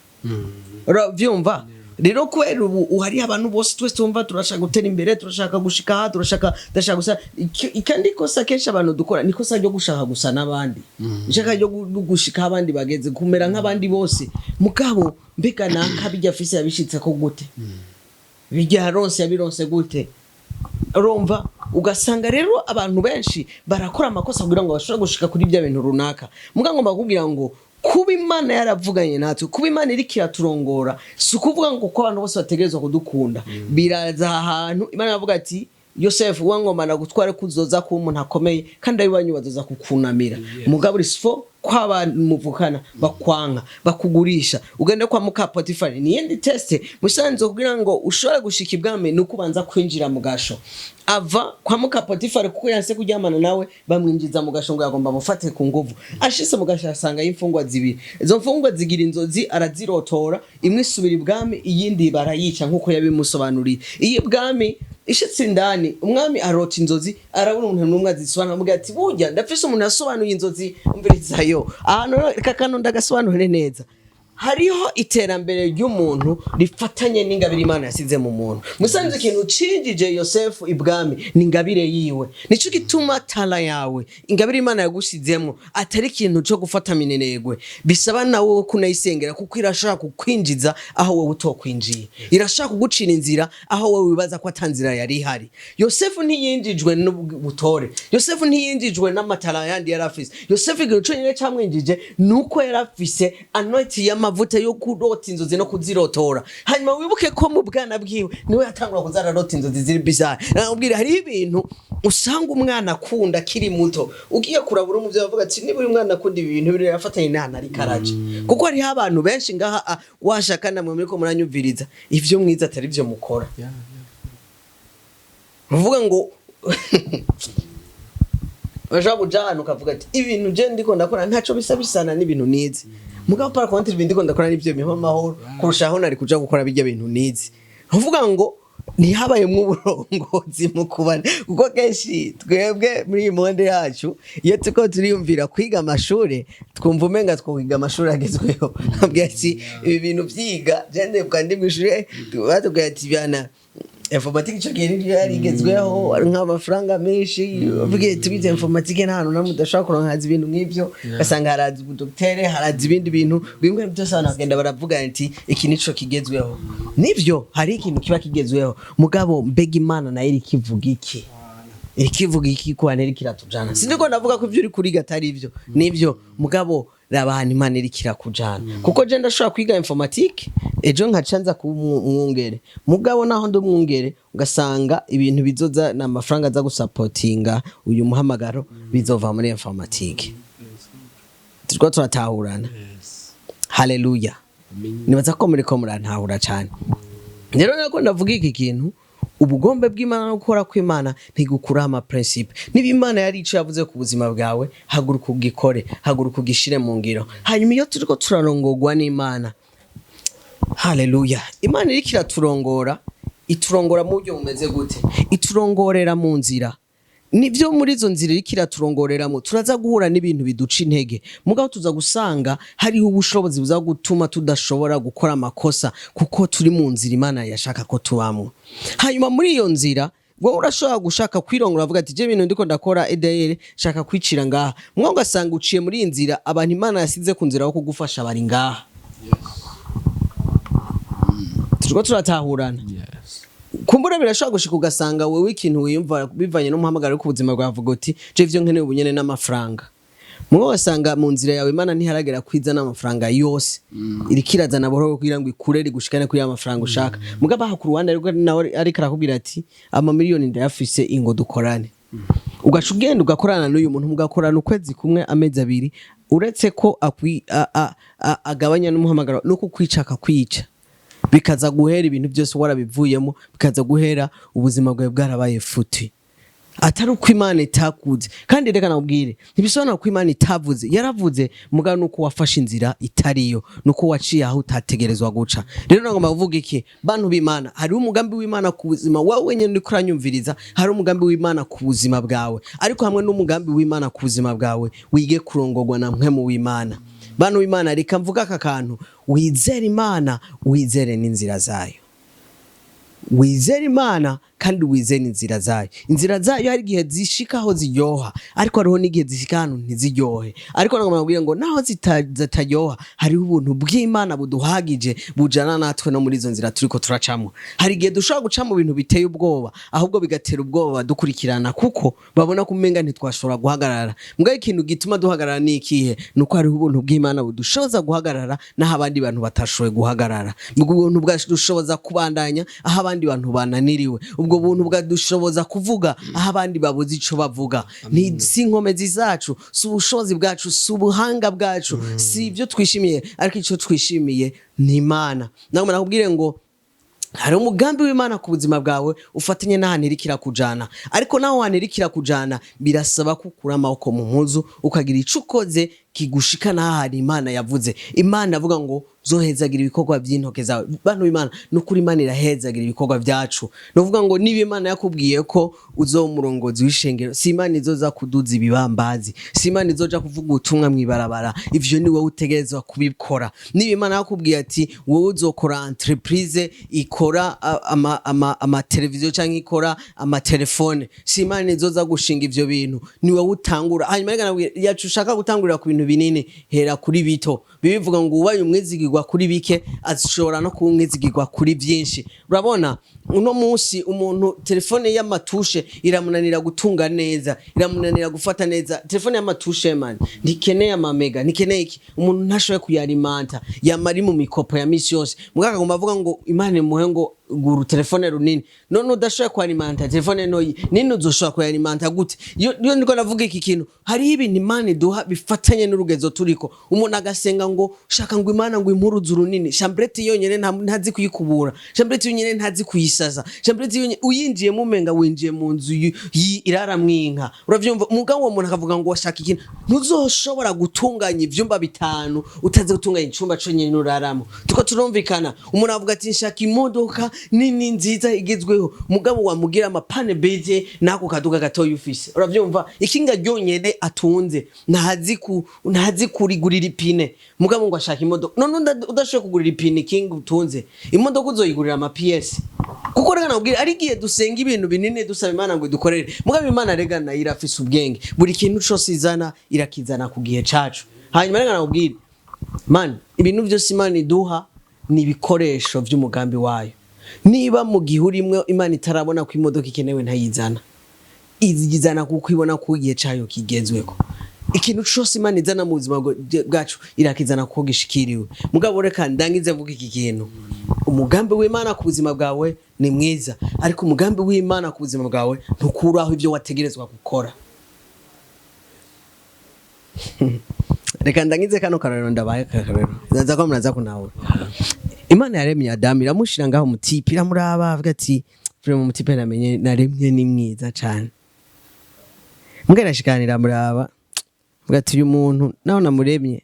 Uravyumva rero? Kubera ubu hariho abantu bose, twese tumva turashaka gutera imbere, turashaka gushika aha, turashaka, ndashaka gusa. Kandi ikosa kenshi abantu dukora ni ikosa ryo gushaka gusa n'abandi, ishaka ryo gushika aho abandi bageze, kumera nk'abandi bose. Mugabo mbega naka bijya afise yabishitse ko gute? Bijya yaronse yabironse gute? Urumva, ugasanga rero abantu benshi barakora amakosa kugira ngo bashobore gushika kuri bya bintu runaka. Muga ngomba kukubwira ngo kuba Imana yaravuganye natwe, kuba Imana iriko iraturongora, si ukuvuga ngo ko abantu bose bategerezwa kudukunda. Biraza ahantu Imana iravuga ati: "Yosefu, wangoma nagutware kuzoza kuba umuntu akomeye, kandi abiwanyu bazoza kukunamira." Mugabo risifo ko abantu muvukana bakwanka, bakugurisha, ugende kwa muka Potifari, ni yindi test musanze. Kugira ngo ushobore gushika ibwami nuko ubanza kwinjira mu gasho. Ava kwa muka Potifari kuko yanse kuryamana nawe, bamwinjiza mu gasho ngo yagomba amufate ku nguvu. Ashitse mu gasho asanga imfungwa zibiri. Izo mfungwa zigira inzozi, arazirotora, imwe isubira ibwami, iyindi barayica nkuko yabimusobanuriye. Iyi bwami ishitse indani, umwami arota inzozi, arabura umuntu n'umwe azisobanura. Amubwira ati: "Burya ndafise umuntu yasobanuye inzozi." Umvirizayo ahantu rero, reka kano ndagasobanure neza. Hariho iterambere ry'umuntu rifatanye n'ingabire Imana yasize mu muntu. Musanze ikintu cinjije Yosefu ibwami ni ingabire yiwe. Nico gituma talent yawe, ingabire Imana yagushizemo, atari ikintu cyo gufata minenegwe. Bisaba nawe kunayisengera, kuko irashaka kukwinjiza aho wowe utokwinjiye, irashaka kugucira inzira aho wowe wibaza ko ata nzira yari ihari. Yosefu ntiyinjijwe n'ubutore, Yosefu ntiyinjijwe n'amatara yandi yari afise. Yosefu ikintu conyine camwinjije ni uko yari afise anointing y'amavuta yo kurota inzozi no kuzirotora. Hanyuma wibuke ko mu bwana bwiwe niwe yatangura kuza ararota inzozi ziri bizarre. Nakubwira, hariho ibintu usanga umwana akunda akiri muto, ugiye kurabura umuvyeyi avuga ati: "Niba uyu mwana akunda ibi bintu, birafatanye n'ahantu ariko araja." Kuko hariho abantu benshi ngaha, washaka namwe muriko muranyumviriza, ivyo mwiza atari vyo mukora. Uvuga ngo bashobora kuja ahantu ukavuga ati: "Ibintu je ndiko ndakora ntaco bisa bisana n'ibintu nize, mugabo par contre ibintu ndiko ndakora nivyo bimpa amahoro kurusha aho nari kuja gukora bijya bintu nize." Uvuga ngo ntihabayemwo uburongozi mu kubana, kuko kenshi twebwe muri iyi monde yacu, iyo turiko turiyumvira kwiga amashure, twumva umenga twokwiga amashuri agezweho. Abwira ati: "Ibi bintu vyiga." Je ndibuka ndi mw'ishure, batubwira ati: "Byana informatique." Ico gihe nivyo yari igezweho, ari nk'amafaranga menshi. Uvuge tubize informatique, nta hantu namwe udashobora kuronka ibintu nk'ivyo. Ugasanga haraza ubudoktere, haraza ibindi bintu bimwe byose, abantu bagenda baravuga ati: "Iki nico kigezweho." Nivyo, hari ikintu kiba kigezweho, mugabo mbega Imana nayo iriko ivuga iki? Iriko ivuga iki ko iriko iratujana? Sindiko ndavuga ko ivyo uri kuriga atari ivyo, nivyo, mugabo raba ahantu Imana iriko irakujana. Kuko je ndashobora kwiga informatique, ejo nkaca nza kuba umwungere, mugabo naho ndi umwungere, ugasanga ibintu bizoza ni amafaranga aza gusapotinga uyu muhamagaro bizova muri informatique. Turiko turatahurana? Haleluya! Nibaza ko muriko murantahura cyane. Rero nako ndavuga iki kintu: ubugombe bw'Imana no gukora kw'Imana ntigukuraho amaprincipe. Niba Imana yari ico yavuze ku buzima bwawe, haguruka ugikore, haguruka ugishire mu ngiro. Hanyuma iyo turiko turarongorwa n'Imana, haleluya, Imana iriko iraturongora, iturongora mu buryo bumeze gute? Iturongorera mu nzira. Nibyo, muri izo nzira iriko iraturongoreramo, turaza guhura n'ibintu biduca intege, mugabo tuza gusanga hariho ubushobozi buza gutuma tudashobora gukora amakosa, kuko turi mu nzira Imana yashaka ko tubamwo. Hanyuma muri iyo nzira, wowe urashobora gushaka kwirongora, avuga ati: "Je ibintu ndiko ndakora edr shaka kwicira ngaha." Mugabo ugasanga uciye muri iyi nzira, abantu Imana yasize ku nzira yo kugufasha bari ngaha. Turiko turatahurana? Kumbura birashobora gushika ugasanga wewe ikintu wiyumva bivanye n'umuhamagaro ku buzima bwawe, avuga uti: "Je ivyo nkeneye ubu nyene n'amafaranga." Mugabo wasanga mu nzira yawe Imana ntiharagera kwizana amafaranga yose, iriko irazana buhoro kugira ngo ikure rigushikane kuri ya mafaranga ushaka. Mugabo aha ku ruhande ariko nawe ariko arakubwira ati amamiliyoni ndayafise, ingo dukorane. Ugaca ugenda ugakorana n'uyu muntu, mugakorana ukwezi kumwe, amezi 2, uretse ko agabanya n'umuhamagaro no kukwica akakwica, bikaza guhera ibintu byose warabivuyemo, bikaza guhera ubuzima bwawe bwarabaye futi. Atari uko Imana itakuze. Kandi reka nakubwire, ntibisobanura ko Imana itavuze. Yaravuze, mugabo nuko wafashe inzira itariyo, nuko waciye aho utategerezwa guca. Rero nagomba kuvuga iki, bantu b'Imana? Hariho umugambi w'Imana ku buzima wawe wenyine uriko uranyumviriza, hari umugambi w'Imana ku buzima bwawe. Ariko hamwe n'umugambi w'Imana ku buzima bwawe, wige kurongorwa na mpwemu w'Imana. Bantu b'Imana, reka mvuga aka kantu: wizere Imana, wizere n'inzira zayo. Wizere Imana kandi wizere inzira zayo. Inzira zayo hari igihe zishika aho ziryoha, ariko hariho n'igihe zishika ahantu ntiziryohe. Ariko nagomba kubwira ngo naho zitaryoha, hariho ubuntu bw'Imana buduhagije, bujana natwe no muri izo nzira turiko turacamo. Hari igihe dushobora guca mu bintu biteye ubwoba, ahubwo bigatera ubwoba badukurikirana, kuko babona ko umenga ntitwashobora guhagarara. Mbwa ikintu gituma duhagarara ni ikihe? Ni uko hariho ubuntu bw'Imana budushoboza guhagarara n'aho abandi bantu batashoboye guhagarara. Ubwo buntu bwadushoboza kubandanya aho abandi bantu bananiriwe. Ubwo buntu bwadushoboza kuvuga aho abandi babuze ico bavuga. Ni si inkomezi zacu, si ubushobozi bwacu, si ubuhanga bwacu, si ibyo twishimiye, ariko icyo twishimiye ni Imana. Nagomba nakubwire ngo hari umugambi w'Imana ku buzima bwawe ufatanye n'ahantu iriko irakujana. Ariko naho hantu iriko irakujana, birasaba ko ukura amaboko mu mpuzu, ukagira ico ukoze kigushika n'ahantu Imana yavuze. Imana avuga ngo zohezagira ibikorwa by'intoke zawe. Bantu b'Imana, ni ukuri Imana irahezagira ibikorwa byacu. Ni ukuvuga ngo niba Imana yakubwiye ko uzoba umurongozi w'ishengero, si Imana izoza kuduza ibibambazi, si Imana izoja kuvuga ubutumwa mw'ibarabara. Ivyo ni wowe utegerezwa kubikora. Niba Imana yakubwiye ati wowe uzokora entreprise ikora ama televiziyo canke ikora amatelefone, si Imana izoza gushinga ivyo bintu, ni wowe utangura. Hanyuma reka nakubwire, yacu ushaka gutangurira ku bintu binini, hera kuri bito. Bibivuga ngo ubaye umwizigirwa kuri bike ashobora no kuba umwizigirwa kuri byinshi. Urabona uno munsi umuntu telefone y'amatushe iramunanira gutunga neza, iramunanira gufata neza. Telefone y'amatushe, man, ntikeneye amamega, ntikeneye iki. Umuntu ntashoboye kuyarimanta, yama ari mu mikopo ya misi yose. Mugabo akagomba avuga ngo Imana imuhe ngo gura telefone runini. None udashoboye kuyarimanta telefone ntoyi, nini uzoshobora kuyarimanta gute? Iyo ndiko navuga iki kintu, hariho ibintu Imana iduha bifatanye n'urugezo turiko. Umuntu agasenga ngo shaka ngo Imana ngo impuruze urunini, chambrette yonyene ntazi kuyikubura, chambrette yonyene ntazi kuyisaza, chambrette yonyene uyinjiyemo umenga winjiye mu nzu iraramwo inka. Uravyumva? Mugabo uwo muntu akavuga ngo washaka ikintu. Ntuzoshobora gutunganya ivyumba bitanu utazi gutunganya icumba conyene uraramo. Tuko turumvikana? Umuntu avuga ati nshaka imodoka nini nziza igezweho, mugabo wamugira amapane beje n'ako kaduka gatoya ufise. Uravyumva? Ikinga ryonyene atunze ntazi kurigurira ipine, mugabo ngo ashaka imodoka. None udashoboye kugurira ipine ikinga utunze, imodoka uzoyigurira ama pièces? Kuko reka nakubwire, ari igihe dusenga ibintu binini dusaba Imana ngo idukorere, mugabo Imana rega nayo irafise ubwenge. Buri kintu cose izana irakizana ku gihe cacu. Hanyuma reka nakubwire, man, ibintu byose Imana iduha ni ibikoresho by'umugambi wayo. Niba mu gihe urimwe Imana itarabona ko imodoka ikenewe, ntayizana. Izizana kuko ibona ko igihe cayo kigezweho. Ikintu cose Imana izana mu buzima bwacu irakizana kuko gishikiriwe. Mugabo reka ndangize mvuga iki kintu: umugambi w'Imana ku buzima bwawe ni mwiza, ariko umugambi w'Imana ku buzima bwawe ntukuraho ibyo wategerezwa gukora. Reka ndangize kano karorero ndabaye. Karorero ndaza ko muraza kunahura. Imana yaremye Adamu, iramushira ngaho mutipe, iramuraba, avuga ati vraiment mutipe namenye naremye ni mwiza cane. Mbwa irashikana iramuraba, avuga ati uyu muntu naho namuremye,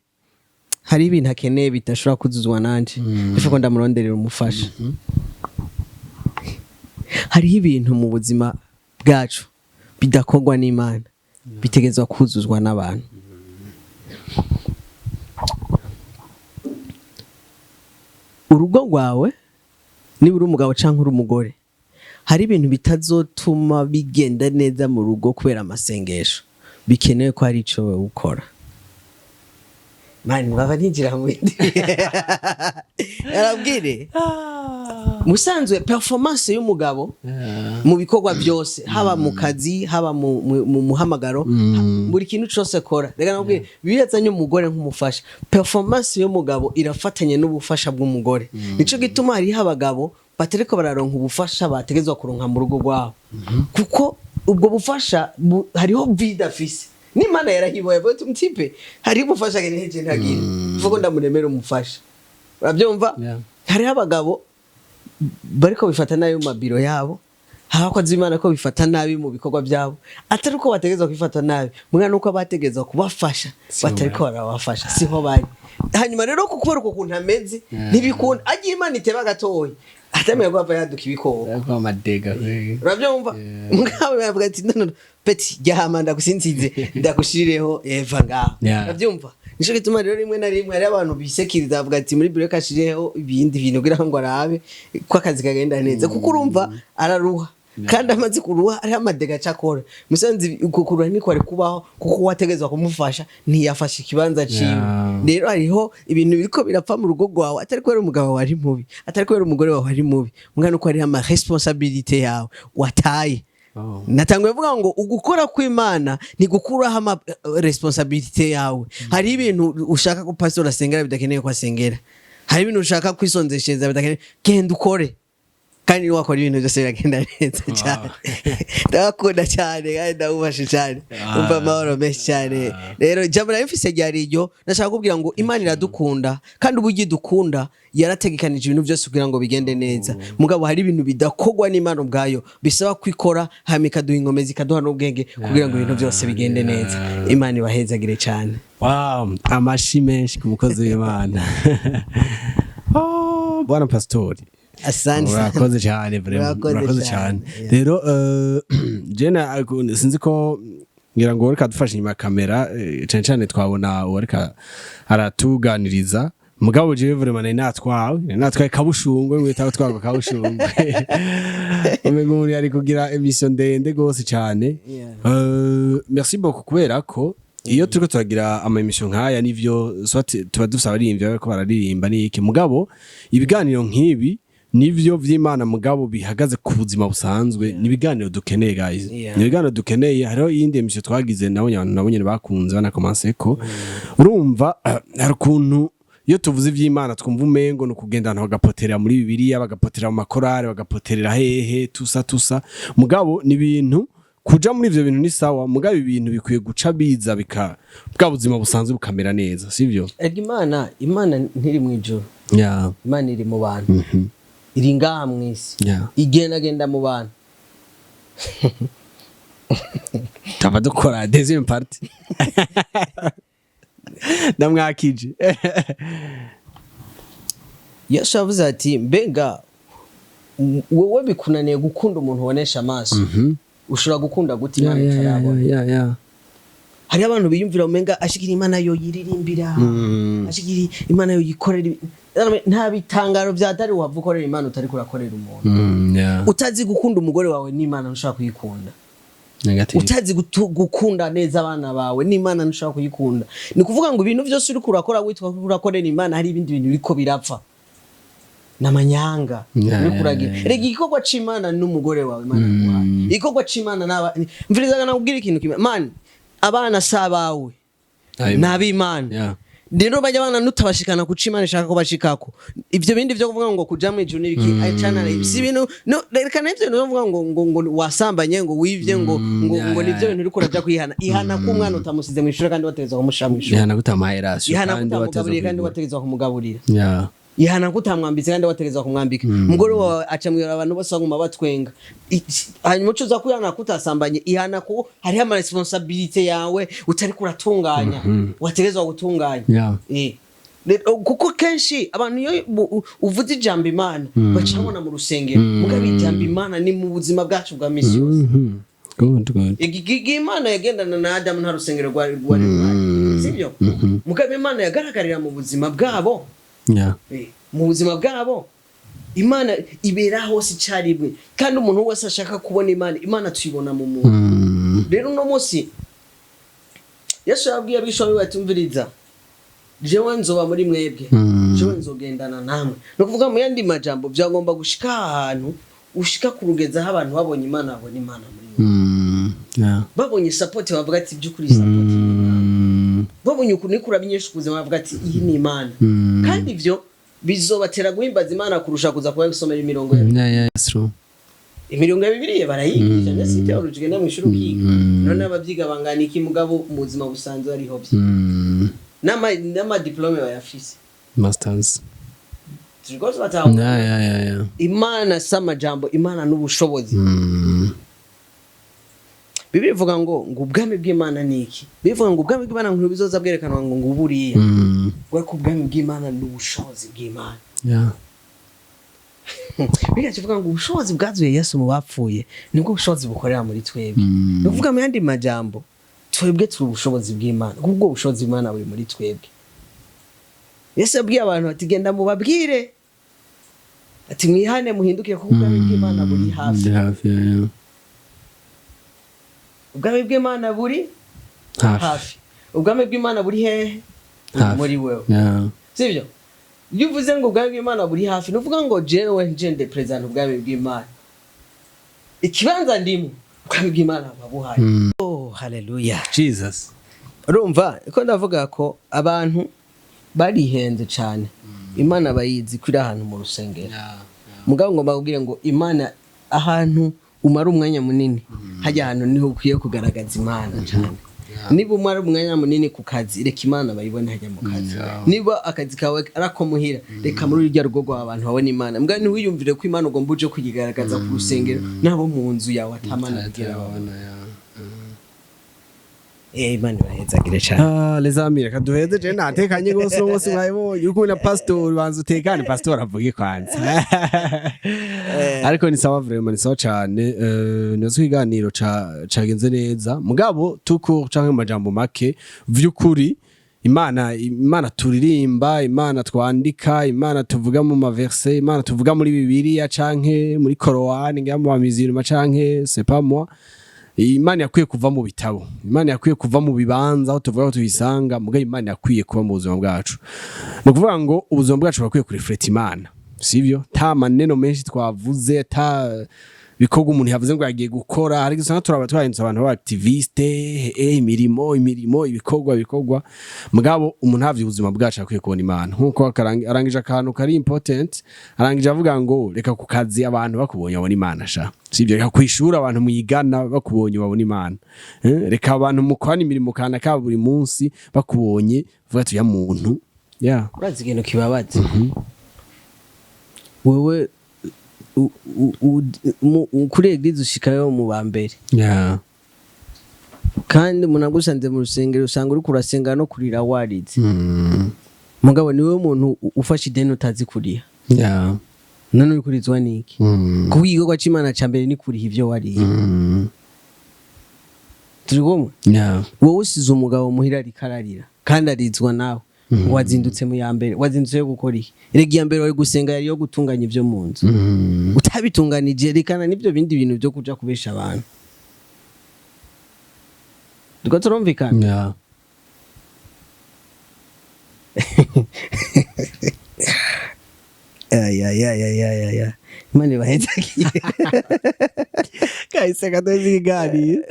hari ibintu akeneye bidashobora kuzuzwa nanje, ifu ko ndamuronderera umufasha. Hariho ibintu mu buzima bwacu bidakorwa n'Imana, bitegerezwa kuzuzwa n'abantu. Urugo rwawe, niba uri umugabo cyangwa uri umugore, hari ibintu bitazotuma bigenda neza mu rugo kubera amasengesho. Bikenewe ko hari ico wowe ukora. Mani baba ninjira mu bindi arabwire. Musanzwe performance y'umugabo mu bikorwa byose, haba mu kazi, haba mu muhamagaro, buri kintu cyose akora, reka nakubwire, Bibiliya yazanye umugore nk'umufasha. Performance y'umugabo irafatanye n'ubufasha bw'umugore. Nico gituma hariho abagabo batariko bararonka ubufasha bategezwa kuronka mu rugo rwabo, kuko ubwo bufasha hariho vide afise. N'Imana yarahiboye, avuga ati: "Mutipe hariho ubufasha akeneye, je ntagira vuga ndamuremera umufasha." Urabyumva? Yeah. Hariho abagabo bariko bifata nabi mu mabiro yabo, hari abakozi b'Imana ko bifata nabi mu bikorwa byabo, atari uko bategerezwa kwifata nabi, mwana nuko bategerezwa kubafasha Siho batariko barabafasha, siho bari. Hanyuma rero kubera uko kuntu ameze, ntibikunda agiye Imana iteba gatoya, atamenya ko hava yaduka ibikoko. Ariko amadega kweli. Urabyumva? Mugabo baravuga ati: "No, no, no, petit, ryama ndagusinzize, ndagushirireho Eva ngaho." Urabyumva? Nico gituma rero rimwe na rimwe hari abantu bisekiriza, bavuga ati muri biro kashireho ibindi bintu kugira ngo arabe ko akazi kagenda neza, kuko urumva araruha, kandi amaze kuruha hariho amadega acakora. Musanze uko kuruha niko ari kubaho, kuko wategezwa kumufasha ntiyafashe ikibanza ciwe. Rero hariho ibintu biriko birapfa mu rugo rwawe, atari kubera umugabo wawe ari mubi, atari kubera umugore wawe ari mubi, mwana uko hariho ama responsabilité yawe wataye. Natanguye mvuga ngo ugukora kw'Imana ntigukuraho ama responsabilité yawe. Hari ibintu ushaka ko pastor asengera bidakeneye ko asengera, hari ibintu ushaka kwisonzeshereza bidakeneye. Genda ukore, kandi niwakora ibintu byose biragenda neza cyane. Ndabakunda cyane kandi ndabubashe cyane. Umva, amahoro menshi cyane. Rero ijambo nari mfise ryari iryo. Ndashaka kubwira ngo Imana iradukunda, kandi uburyo idukunda yarategekanije ibintu byose kugira ngo bigende neza. Mugabo hari ibintu bidakorwa n'Imana ubwayo, bisaba kwikora, hanyuma ikaduha inkomezi, ikaduha n'ubwenge kugira ngo ibintu byose bigende neza. Imana ibahezagire cyane. Wow, amashi menshi ku mukozi w'Imana. Oh, bwana pastori. Asante. Urakoze cyane vraiment. Urakoze urakoze cyane. Cyane. Rero jena sinzi ko ngira ngo reka dufashe inyuma ya kamera, cyane cyane twabona uwareka aratuganiriza. Mugabo jewe vraiment nari natwawe kabushungwe, mwita twagwa kabushungwe, umengo umuntu yari kugira émission ndende gose cyane. Merci beaucoup, kubera ko iyo turiko turagira ama émission nkaya, nivyo, soit tuba dufise abaririmbyi bariko bararirimba n'iki, mugabo ibiganiro nk'ibi nivyo vy'Imana, mugabo bihagaze ku buzima busanzwe, ni ibiganiro dukeneye, guys. Ni ibiganiro dukeneye. Hariho iyindi émission twagize nabonye abantu nabo nyene bakunze banakomanse ko urumva hari ukuntu iyo tuvuze ivy'Imana twumva umengo ni ukugenda ahantu bagapoterera muri Bibiliya, bagapoterera mu makorari, bagapoterera hehe, tusa tusa. Mugabo ni ibintu kuja muri ivyo bintu ni sawa, mugabo ibintu bikwiye guca biza bika bwa buzima busanzwe bukamera neza, sivyo? Erega Imana ntiri mu ijuru. Imana iri mu bantu, iri ngaha mu isi, igendagenda mu bantu. Tava dukora deuxième partie, ndamwakije. Yesu yavuze ati: "Mbega wowe bikunaniye gukunda umuntu ubonesha amaso, ushobora gukunda gute Imana utarabona?" Hariho abantu biyumvira umenga ashikira Imana yo yiririmbira, ashikira Imana yo yikorera nta bitangaro vya dari wava ukorera Imana utariko urakorera umuntu. Utazi gukunda umugore wawe, n'Imana ntushobora kuyikunda. Negative. Utazi gukunda neza abana bawe, n'Imana ntushobora kuyikunda. Ni ukuvuga ngo ibintu byose uriko urakora witwa ko urakorera Imana, hari ibindi bintu biriko birapfa n'amanyanga uriko uragira. Rega igikorwa c'Imana n'umugore wawe Imana yaguhaye, igikorwa c'Imana n'aba mvirizaga, nakubwira ikintu kimwe man: abana si abawe, ni ab'Imana. Rero bajya abana nutabashikana kuco Imana ishaka ko bashikako, ivyo bindi vyo kuvuga ngo kuja mw'ijuru n'ibiki, cana si ibintu. No reka n'ivyo bintu vyo kuvuga ngo wasambanye, ngo wivye, ngo ngo nivyo bintu uriko uraja kwihana. Ihana ko umwana utamusize mw'ishure kandi wategezwa kumushira mw'ishure. Ihana gutamuhaye ration Ihana kandi kutamugaburiye kandi wategezwa. wategezwa kumugaburira. Ihana ko utamwambitse kandi wategezwa kumwambika. Umugore wawe aca mwira, abantu bose baguma batwenga. Hanyuma uca uza kwihana ko utasambanye. Ihana ko hariho ama responsabilité yawe utariko uratunganya, wategezwa gutunganya. Rero, kuko kenshi abantu iyo uvuze ijambo Imana baca babona mu rusengero, mugabo ijambo Imana ni mu buzima bwacu bwa misi yose. Good, good. Igihe Imana yagendana na Adamu, nta rusengero rwari ruhari, sibyo? Mugabo Imana yagaragarira mu buzima bwabo. Mu buzima bwabo Imana ibera hose icyarimwe, kandi umuntu wese ashaka kubona Imana, Imana tuyibona mu muntu. Rero uno munsi Yesu yabwiye abigishwa biwe ati: "Umviriza, Jewe nzoba muri mwebwe, jewe nzogendana namwe. Ni ukuvuga, mu yandi majambo, byagomba gushika ahantu ushika kurugeza aho abantu babonye Imana, babona Imana muri wowe. Babonye support, bavuga ati: "By'ukuri support ni Imana." Babonye ukuntu uriko urabinyesha ubuzima, bavuga ati: "Iyi ni Imana." Kandi ivyo bizobatera guhimbaza Imana kurusha kuza kuba gusomera imirongo ya Yeah, it's true. Imirongo ya Bibiliya barayigisha, ndetse ibyo ugenda mu ishuri ukiga. None ababyiga bangana iki? Mugabo mu buzima busanzwe ariho byo n'amadiplome bayafise. Masters. Turiko turatahura. Yeah. Imana si amajambo, Imana n'ubushobozi. Bibiliya ivuga ngo ubwami bw'Imana ni iki? Bivuga ngo ubwami bw'Imana ntibuzoza bwerekanwa ngo buriya, ngo ko ubwami bw'Imana ni ubushobozi bw'Imana. Bibiliya ivuga ngo ubushobozi bwazuye Yesu mu bapfuye nibwo bushobozi bukorera muri twebwe. Ni ukuvuga, mu yandi majambo, twebwe turi ubushobozi bw'Imana, kuko ubwo bushobozi bw'Imana buri muri twebwe. Yesu yabwiye abantu ati: "Genda mubabwire ati mwihane, muhinduke, kuko ubwami bw'Imana buri hafi." Buri hafi, yeah. Ubwami bw'Imana buri Hafi. hafi. Ubwami bw'Imana buri hehe? Buri Hafi. muri wewe. Sibyo? Iyo uvuze ngo ubwami bw'Imana buri hafi, ni ukuvuga ngo jewe nje ndepresenta ubwami bw'Imana. Ikibanza ndimo, ubwami bw'Imana buba buhari. Oh, haleluya! Jesus. Urumva ko ndavuga ko abantu barihenze cyane. Imana bayizi ko iri ahantu mu rusengero. Mugabo ngomba kubwira ngo Imana, ahantu umara umwanya munini, hajya ahantu niho ukwiye kugaragaza Imana cyane. Niba umara umwanya munini ku kazi, reka Imana bayibone hajya mu kazi. Niba akazi kawe ari ako muhira, reka muri urya rugo rwawe abantu babone Imana. Mbwa ntiwiyumvire ko Imana ugomba uje kuyigaragaza ku rusengero, n'abo mu nzu yawe atamana bigera babona. Imana ibahezagire cyane. Ah, les amis, reka duheze. Je natekanye gose bose mwabibonye. Uri kumwe na pastor, banza utekane, pastor avuge kwanza. Ariko ni sawa, vraiment ni sawa cane. Nizo ikiganiro cagenze neza. Mugabo tuko canke mu majambo make, vy'ukuri Imana turirimba, Imana twandika, Imana tuvuga mu maverse, Imana tuvuga muri Bibiliya canke muri Korowani, ngira mu bamizirima canke c'est pas moi. Imana yakwiye kuva mu bitabo, Imana yakwiye kuva mu bibanza aho tuvuga ko tuyisanga, mugabo Imana yakwiye kuba mu buzima bwacu. Ni ukuvuga ngo ubuzima bwacu burakwiye kurefleta Imana, sivyo? Ta maneno menshi twavuze, ta bikorwa umuntu yavuze ngo yagiye gukora, hari usanga turaba twahindutse abantu b'aba activiste, imirimo, imirimo, ibikorwa, ibikorwa. Mugabo umuntu havye ubuzima bwacu akwiye kubona Imana. Nkuko arangije akantu kari important, arangije avuga ngo reka ku kazi abantu bakubonye babona Imana sha, sivyo? Reka kwishura abantu mwigana bakubonye babona Imana. Reka abantu mukorana imirimo kana ka buri munsi bakubonye vuga ati: "Ya muntu ya." Urazi ikintu kibabaza? Wewe kuri église ushikayo mu ba mbere, kandi umuntu agusanze mu rusengero usanga uriko urasenga no kurira warize. Mugabo niwe muntu ufashe ideni utazi kuriha. None uri kurizwa niki? Kuko igikorwa c'Imana ca mbere ni kuriha ivyo wariye. Turi kumwe? Yeah. Wowe usize umugabo muhira ariko ararira kandi arizwa nawe, ngo wazindutse mu ya mbere. Wazindutse yo gukora iki? Erega iya mbere wari gusenga yari yo gutunganya ibyo mu nzu. Utabitunganije, rekana n'ibyo bindi bintu byo kuja kubesha abantu. Turiko turumvikana? Yeah. Ya, Imana ibahezagire. Kahise kadoze ikiganiro.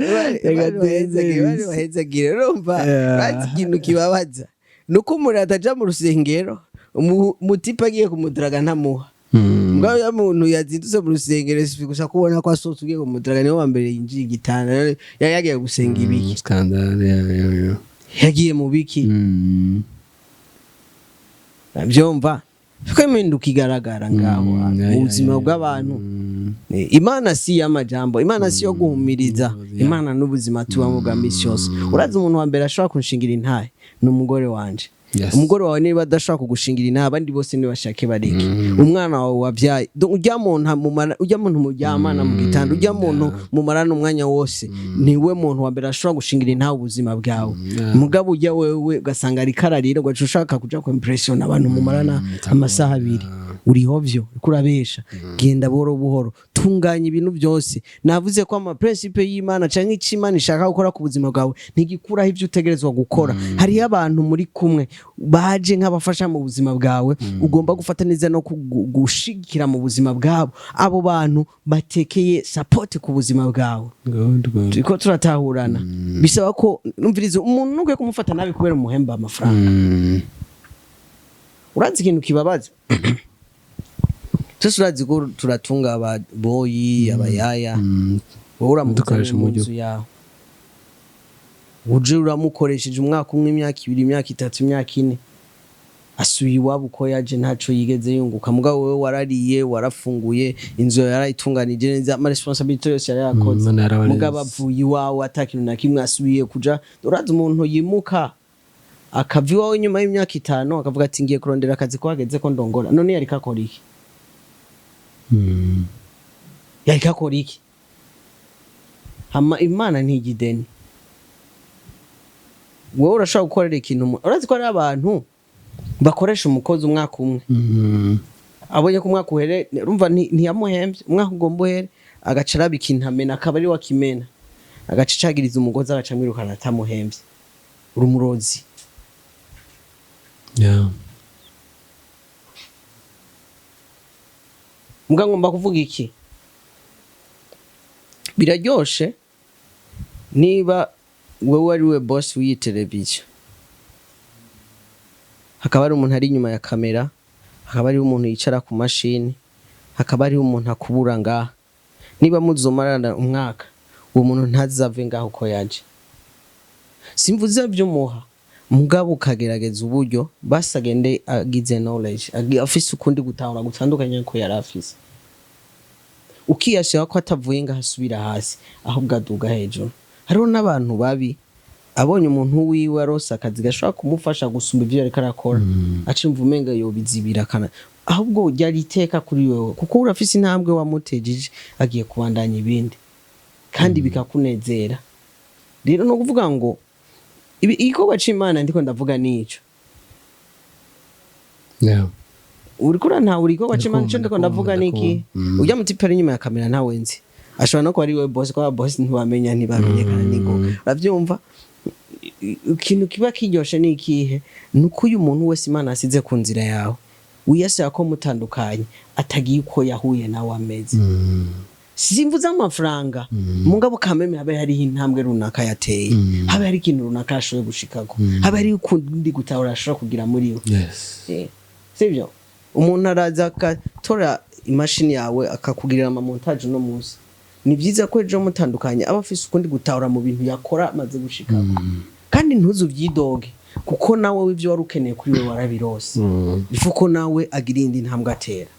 Imana ibahezagire, Imana ibahezagire. Urumva? Yeah. Urazi ikintu kibabaza? Nuko umuntu ataja mu rusengero, umutipe agiye kumudaraga ntamuha. Mugabo ya muntu yazindutse mu rusengero, si gusa kubona ko asohotse ugiye kumudaraga, niwe wa mbere yinjiye igitanda. Yari yagiye gusenga ibiki? Scandale, yeah. Yagiye mu biki? Byumva ko impinduka igaragara ngaho mu buzima bw'abantu. Imana si iy'amajambo, Imana si iyo guhumiriza. Imana n'ubuzima tubamo bwa misi yose. Urazi umuntu wa mbere ashobora kunshingira intahe ni umugore wanje. Umugore wawe niba adashobora kugushingira intahe, abandi bose nibashake bareke. Umwana wawe wabyaye, ujya muntu ujya muntu muryamana mu gitanda, ujya muntu mumarana umwanya wose, niwe muntu wa mbere ashobora gushingira intahe ubuzima bwawe. Mugabo ujya wewe ugasanga ariko ararira, ugaca ushaka kuja ku impressiona abantu mumarana amasaha 2. Uriho vyo uriko urabesha. Genda buhoro buhoro, tunganya ibintu byose. Navuze ko ama principe y'Imana canke icyo Imana ishaka gukora ku buzima bwawe ntigikuraho ivyo utegerezwa gukora. Hariho abantu muri kumwe baje nk'abafasha mu buzima bwawe, ugomba gufata neza no gushigikira mu buzima bwabo. Abo bantu batekeye support ku buzima bwawe. Good, good. Turiko turatahurana. Bisaba ko numviriza umuntu, ntukwiye kumufata nabi kubera umuhemba amafaranga. Urazi ikintu kibabaza? Twese urazi ko turatunga ababoyi, abayaya. Wowe uramuzanye Dukoresha mu uburyo. nzu yawe, uje uramukoresheje umwaka umwe, imyaka 2, imyaka 3, imyaka 4, asuye iwabo uko yaje, ntaco yigeze yunguka. Mugabo wewe warariye, warafunguye, inzu yawe yarayitunganije neza, ama responsabilité yose yarayakoze. Imana yarabareze. Mugabo avuye iwawe ata kintu na kimwe asubiye kuja. Urazi umuntu yimuka akava iwawe nyuma y'imyaka 5, akavuga ati: "Ngiye kurondera akazi ko hageze ko ndongora." None yariko akora iki? Yariko akora iki? Hama Imana ntiga ideni. Wowe urashobora gukorera ikintu urazi ko hari abantu bakoresha umukozi umwaka umwe, abonye ko umwaka uhere, urumva ntiyamuhembye, umwaka ugomba uhere, agaca araba ikintu amena, akaba ari we akimena, agaca acagiriza umugozi, agaca amwirukana atamuhembye. Uri umurozi. Mbwa ngomba kuvuga iki? Biraryoshe niba wewe ari we boss w'iyi televiziyo, hakaba hari umuntu ari inyuma ya kamera, hakaba hariho umuntu yicara ku mashini, hakaba hariho umuntu akubura ngaha. Niba muzomarana umwaka, uwo muntu ntazave ngaho uko yaje. Simvuze vyumuha, mugabo ukagerageza uburyo basi agende agize knowledge, afise ukundi gutahura gutandukanye nuko yari afise, ukiyashira ko atavuye ngaho asubira hasi, ahubwo aduga hejuru. Hariho n'abantu babi, abonye umuntu wiwe arose akazi gashobora kumufasha gusumba ivyo yariko arakora, acumva umenga yobizibira kana. Ahubwo ryari iteka kuri wewe, kuko urafise intambwe wamutejeje, agiye kubandanya ibindi kandi bikakunezera. Rero no kuvuga ngo igikorwa c'Imana ndiko ndavuga nico. Uriko urantahura? Igikorwa c'Imana ico ndiko ndavuga niki? Urya mutipe ari inyuma ya kamera ntawe nzi, ashobora no kuba ari we boss, kuba boss ntibamenya, ntibamenyekana niko uravyumva. Ikintu kiba kiryoshe ni ikihe? Ni uko uyu muntu wese Imana asize ku nzira yawe, wiyasaba ko mutandukanye, atagiye uko yahuye nawe ameze. Simvuze amafaranga, mugabo kameme habe hariho intambwe runaka yateye, habe hari ikintu runaka yashoboye gushikako, habe hari ukundi gutahura ashobora kugira muri we. Sibyo? Umuntu araza akatora imashini yawe, akakugirira ama montage uno munsi. Ni byiza ko ejo mutandukanye aba afise ukundi gutahura mu bintu yakora amaze gushikako, kandi ntuzu ubyidoge, kuko nawe ibyo wari ukeneye kuri we warabirose. Bifu ko nawe agira iyindi ntambwe atera.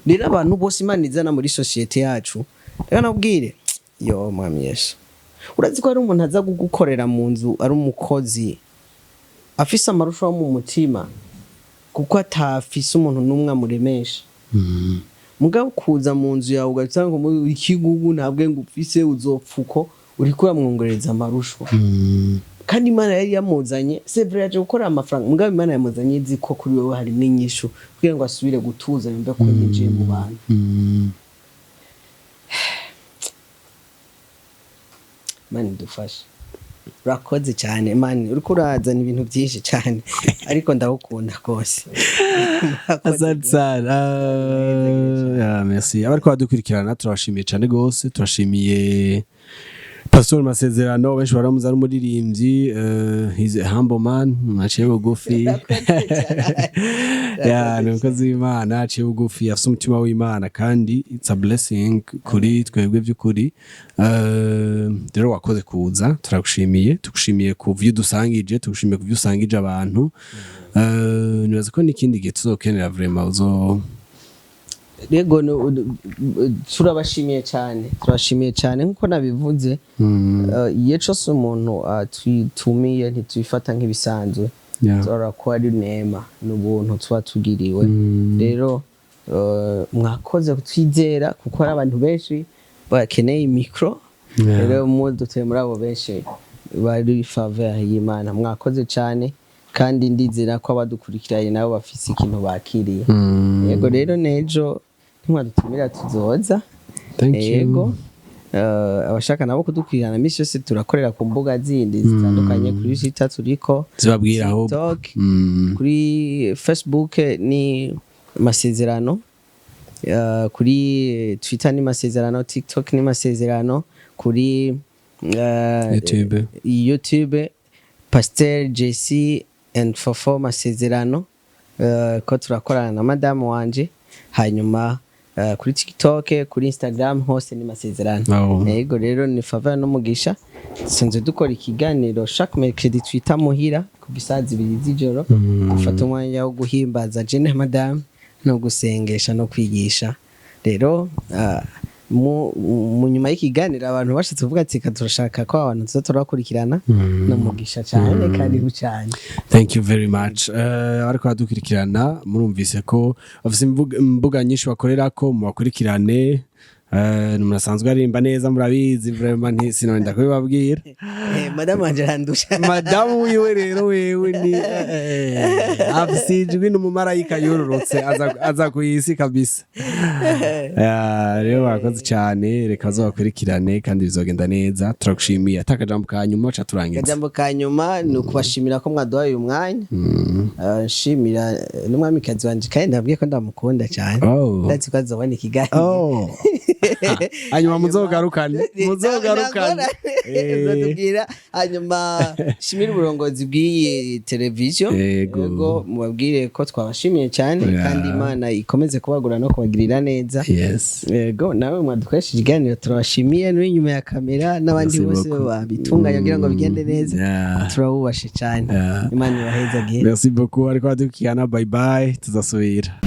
Rero abantu bose Imana izana muri sosiyete yacu, reka nabwire yo Mwami Yesu, urazi ko hari umuntu aza kugukorera mu nzu ari umukozi, afise amarushaho mu mutima, kuko atafise umuntu n'umwe amuremesha. Mugabo kuza mu nzu yawe ugasanga ngo ikigugu ntabwe ngo ufise, uzopfa uko uriko uramwongereza amarushwa. Kandi Imana yari yamuzanye, c'est vrai, yaje gukora amafaranga, mugabo Imana yamuzanye izi ko kuri wewe harimo inyishu, kugira ngo asubire gutuza, yumve ko yinjiye mu bantu. Imana idufashe. Urakoze cyane mani, uriko urazana ibintu byinshi cyane, ariko ndagukunda rwose. Asante sana. Yeah, merci. Abariko badukurikirana turabashimiye cyane gose. Turashimiye Pastor Masezerano, benshi baramuzi ari umuririmbyi. He's a humble man, aciye bugufi. Yeah, ni umukozi w'Imana aciye bugufi, afise umutima w'Imana, kandi it's a blessing kuri twebwe by'ukuri. Rero wakoze kuza, turagushimiye, tugushimiye ku vyo dusangije, tugushimiye ku vyo usangije abantu. Nibaza ko n'ikindi gihe tuzokenera vraiment uzo Rego turabashimiye cyane, turabashimiye cyane. Nkuko nabivuze, iyo cose umuntu atutumiye ntitubifata nk'ibisanzwe. Turabona ko ari neema n'ubuntu tuba tugiriwe. Rero mwakoze kutwizera, kuko hari abantu benshi bakeneye mikro. Rero mudutuye muri abo benshi bari faveur y'Imana. Mwakoze cyane. Kandi ndizera ko abadukurikiranye nabo bafise ikintu bakiriye. Yego, rero nejo ntimwadutumira tuzoza. Thank you. Yego. Abashaka nabo kudukurikirana, misi yose turakorera ku mbuga zindi zitandukanye. Kuri Twitter turiko, Zibabwira ahubwo. TikTok, kuri Facebook ni Masezerano. Kuri Twitter ni Masezerano, TikTok ni Masezerano, kuri YouTube. YouTube Pasteur JC and Fofo Masezerano, ko turakorana na madamu wanje. Hanyuma kuri TikTok, kuri Instagram, hose ni Masezerano. Yego, rero ni faveur n'umugisha. Dusanzwe dukora ikiganiro chaque mercredi twita Muhira, kuva isaha 2 z'ijoro. Dufata umwanya wo guhimbaza jene madamu no gusengesha no kwigisha. Rero mu nyuma y'ikiganiro abantu bashatse kuvuga ati: "Reka, turashaka ko abantu tuza turabakurikirana." N'umugisha cyane kandi cyane. Thank you very much. Ariko badukurikirana, murumvise ko bafise imbuga nyinshi bakorerako, mubakurikirane. Ni umuntu asanzwe aririmba neza, murabizi vraiment, nti sinonda kubibabwira. Madamu wanje arandusha. Madamu wiwe rero wewe ni afise ijwi n'umumarayika yururutse aza ku isi kabisa. Rero barakoze cyane, reka bazobakurikirane kandi bizogenda neza. Turagushimiye. Atakajambo ka nyuma ca turangiza. Akajambo ka nyuma ni ukubashimira ko mwaduhaye uyu mwanya. Nshimira n'umwamikazi wanje, kandi ndabwiye ko ndamukunda cyane. Ndazi ko azobona ikiganiro. Oh. Hanyuma muzogarukane, muzogarukane. Uzotubwira. Hanyuma shimira uburongozi bw'iyi televiziyo. Yego. Mubabwire ko twabashimiye cyane, kandi Imana ikomeze kubagura no kubagirira neza. Yego, nawe mwadukoresheje ikiganiro turabashimiye, n'uri inyuma ya kamera n'abandi Merci bose beaucoup. babitunganya kugira ngo bigende neza. Turabubashe cyane. Imana ibahezagiye. Merci beaucoup. Ariko badukurikirana, bye bye, tuzasubira.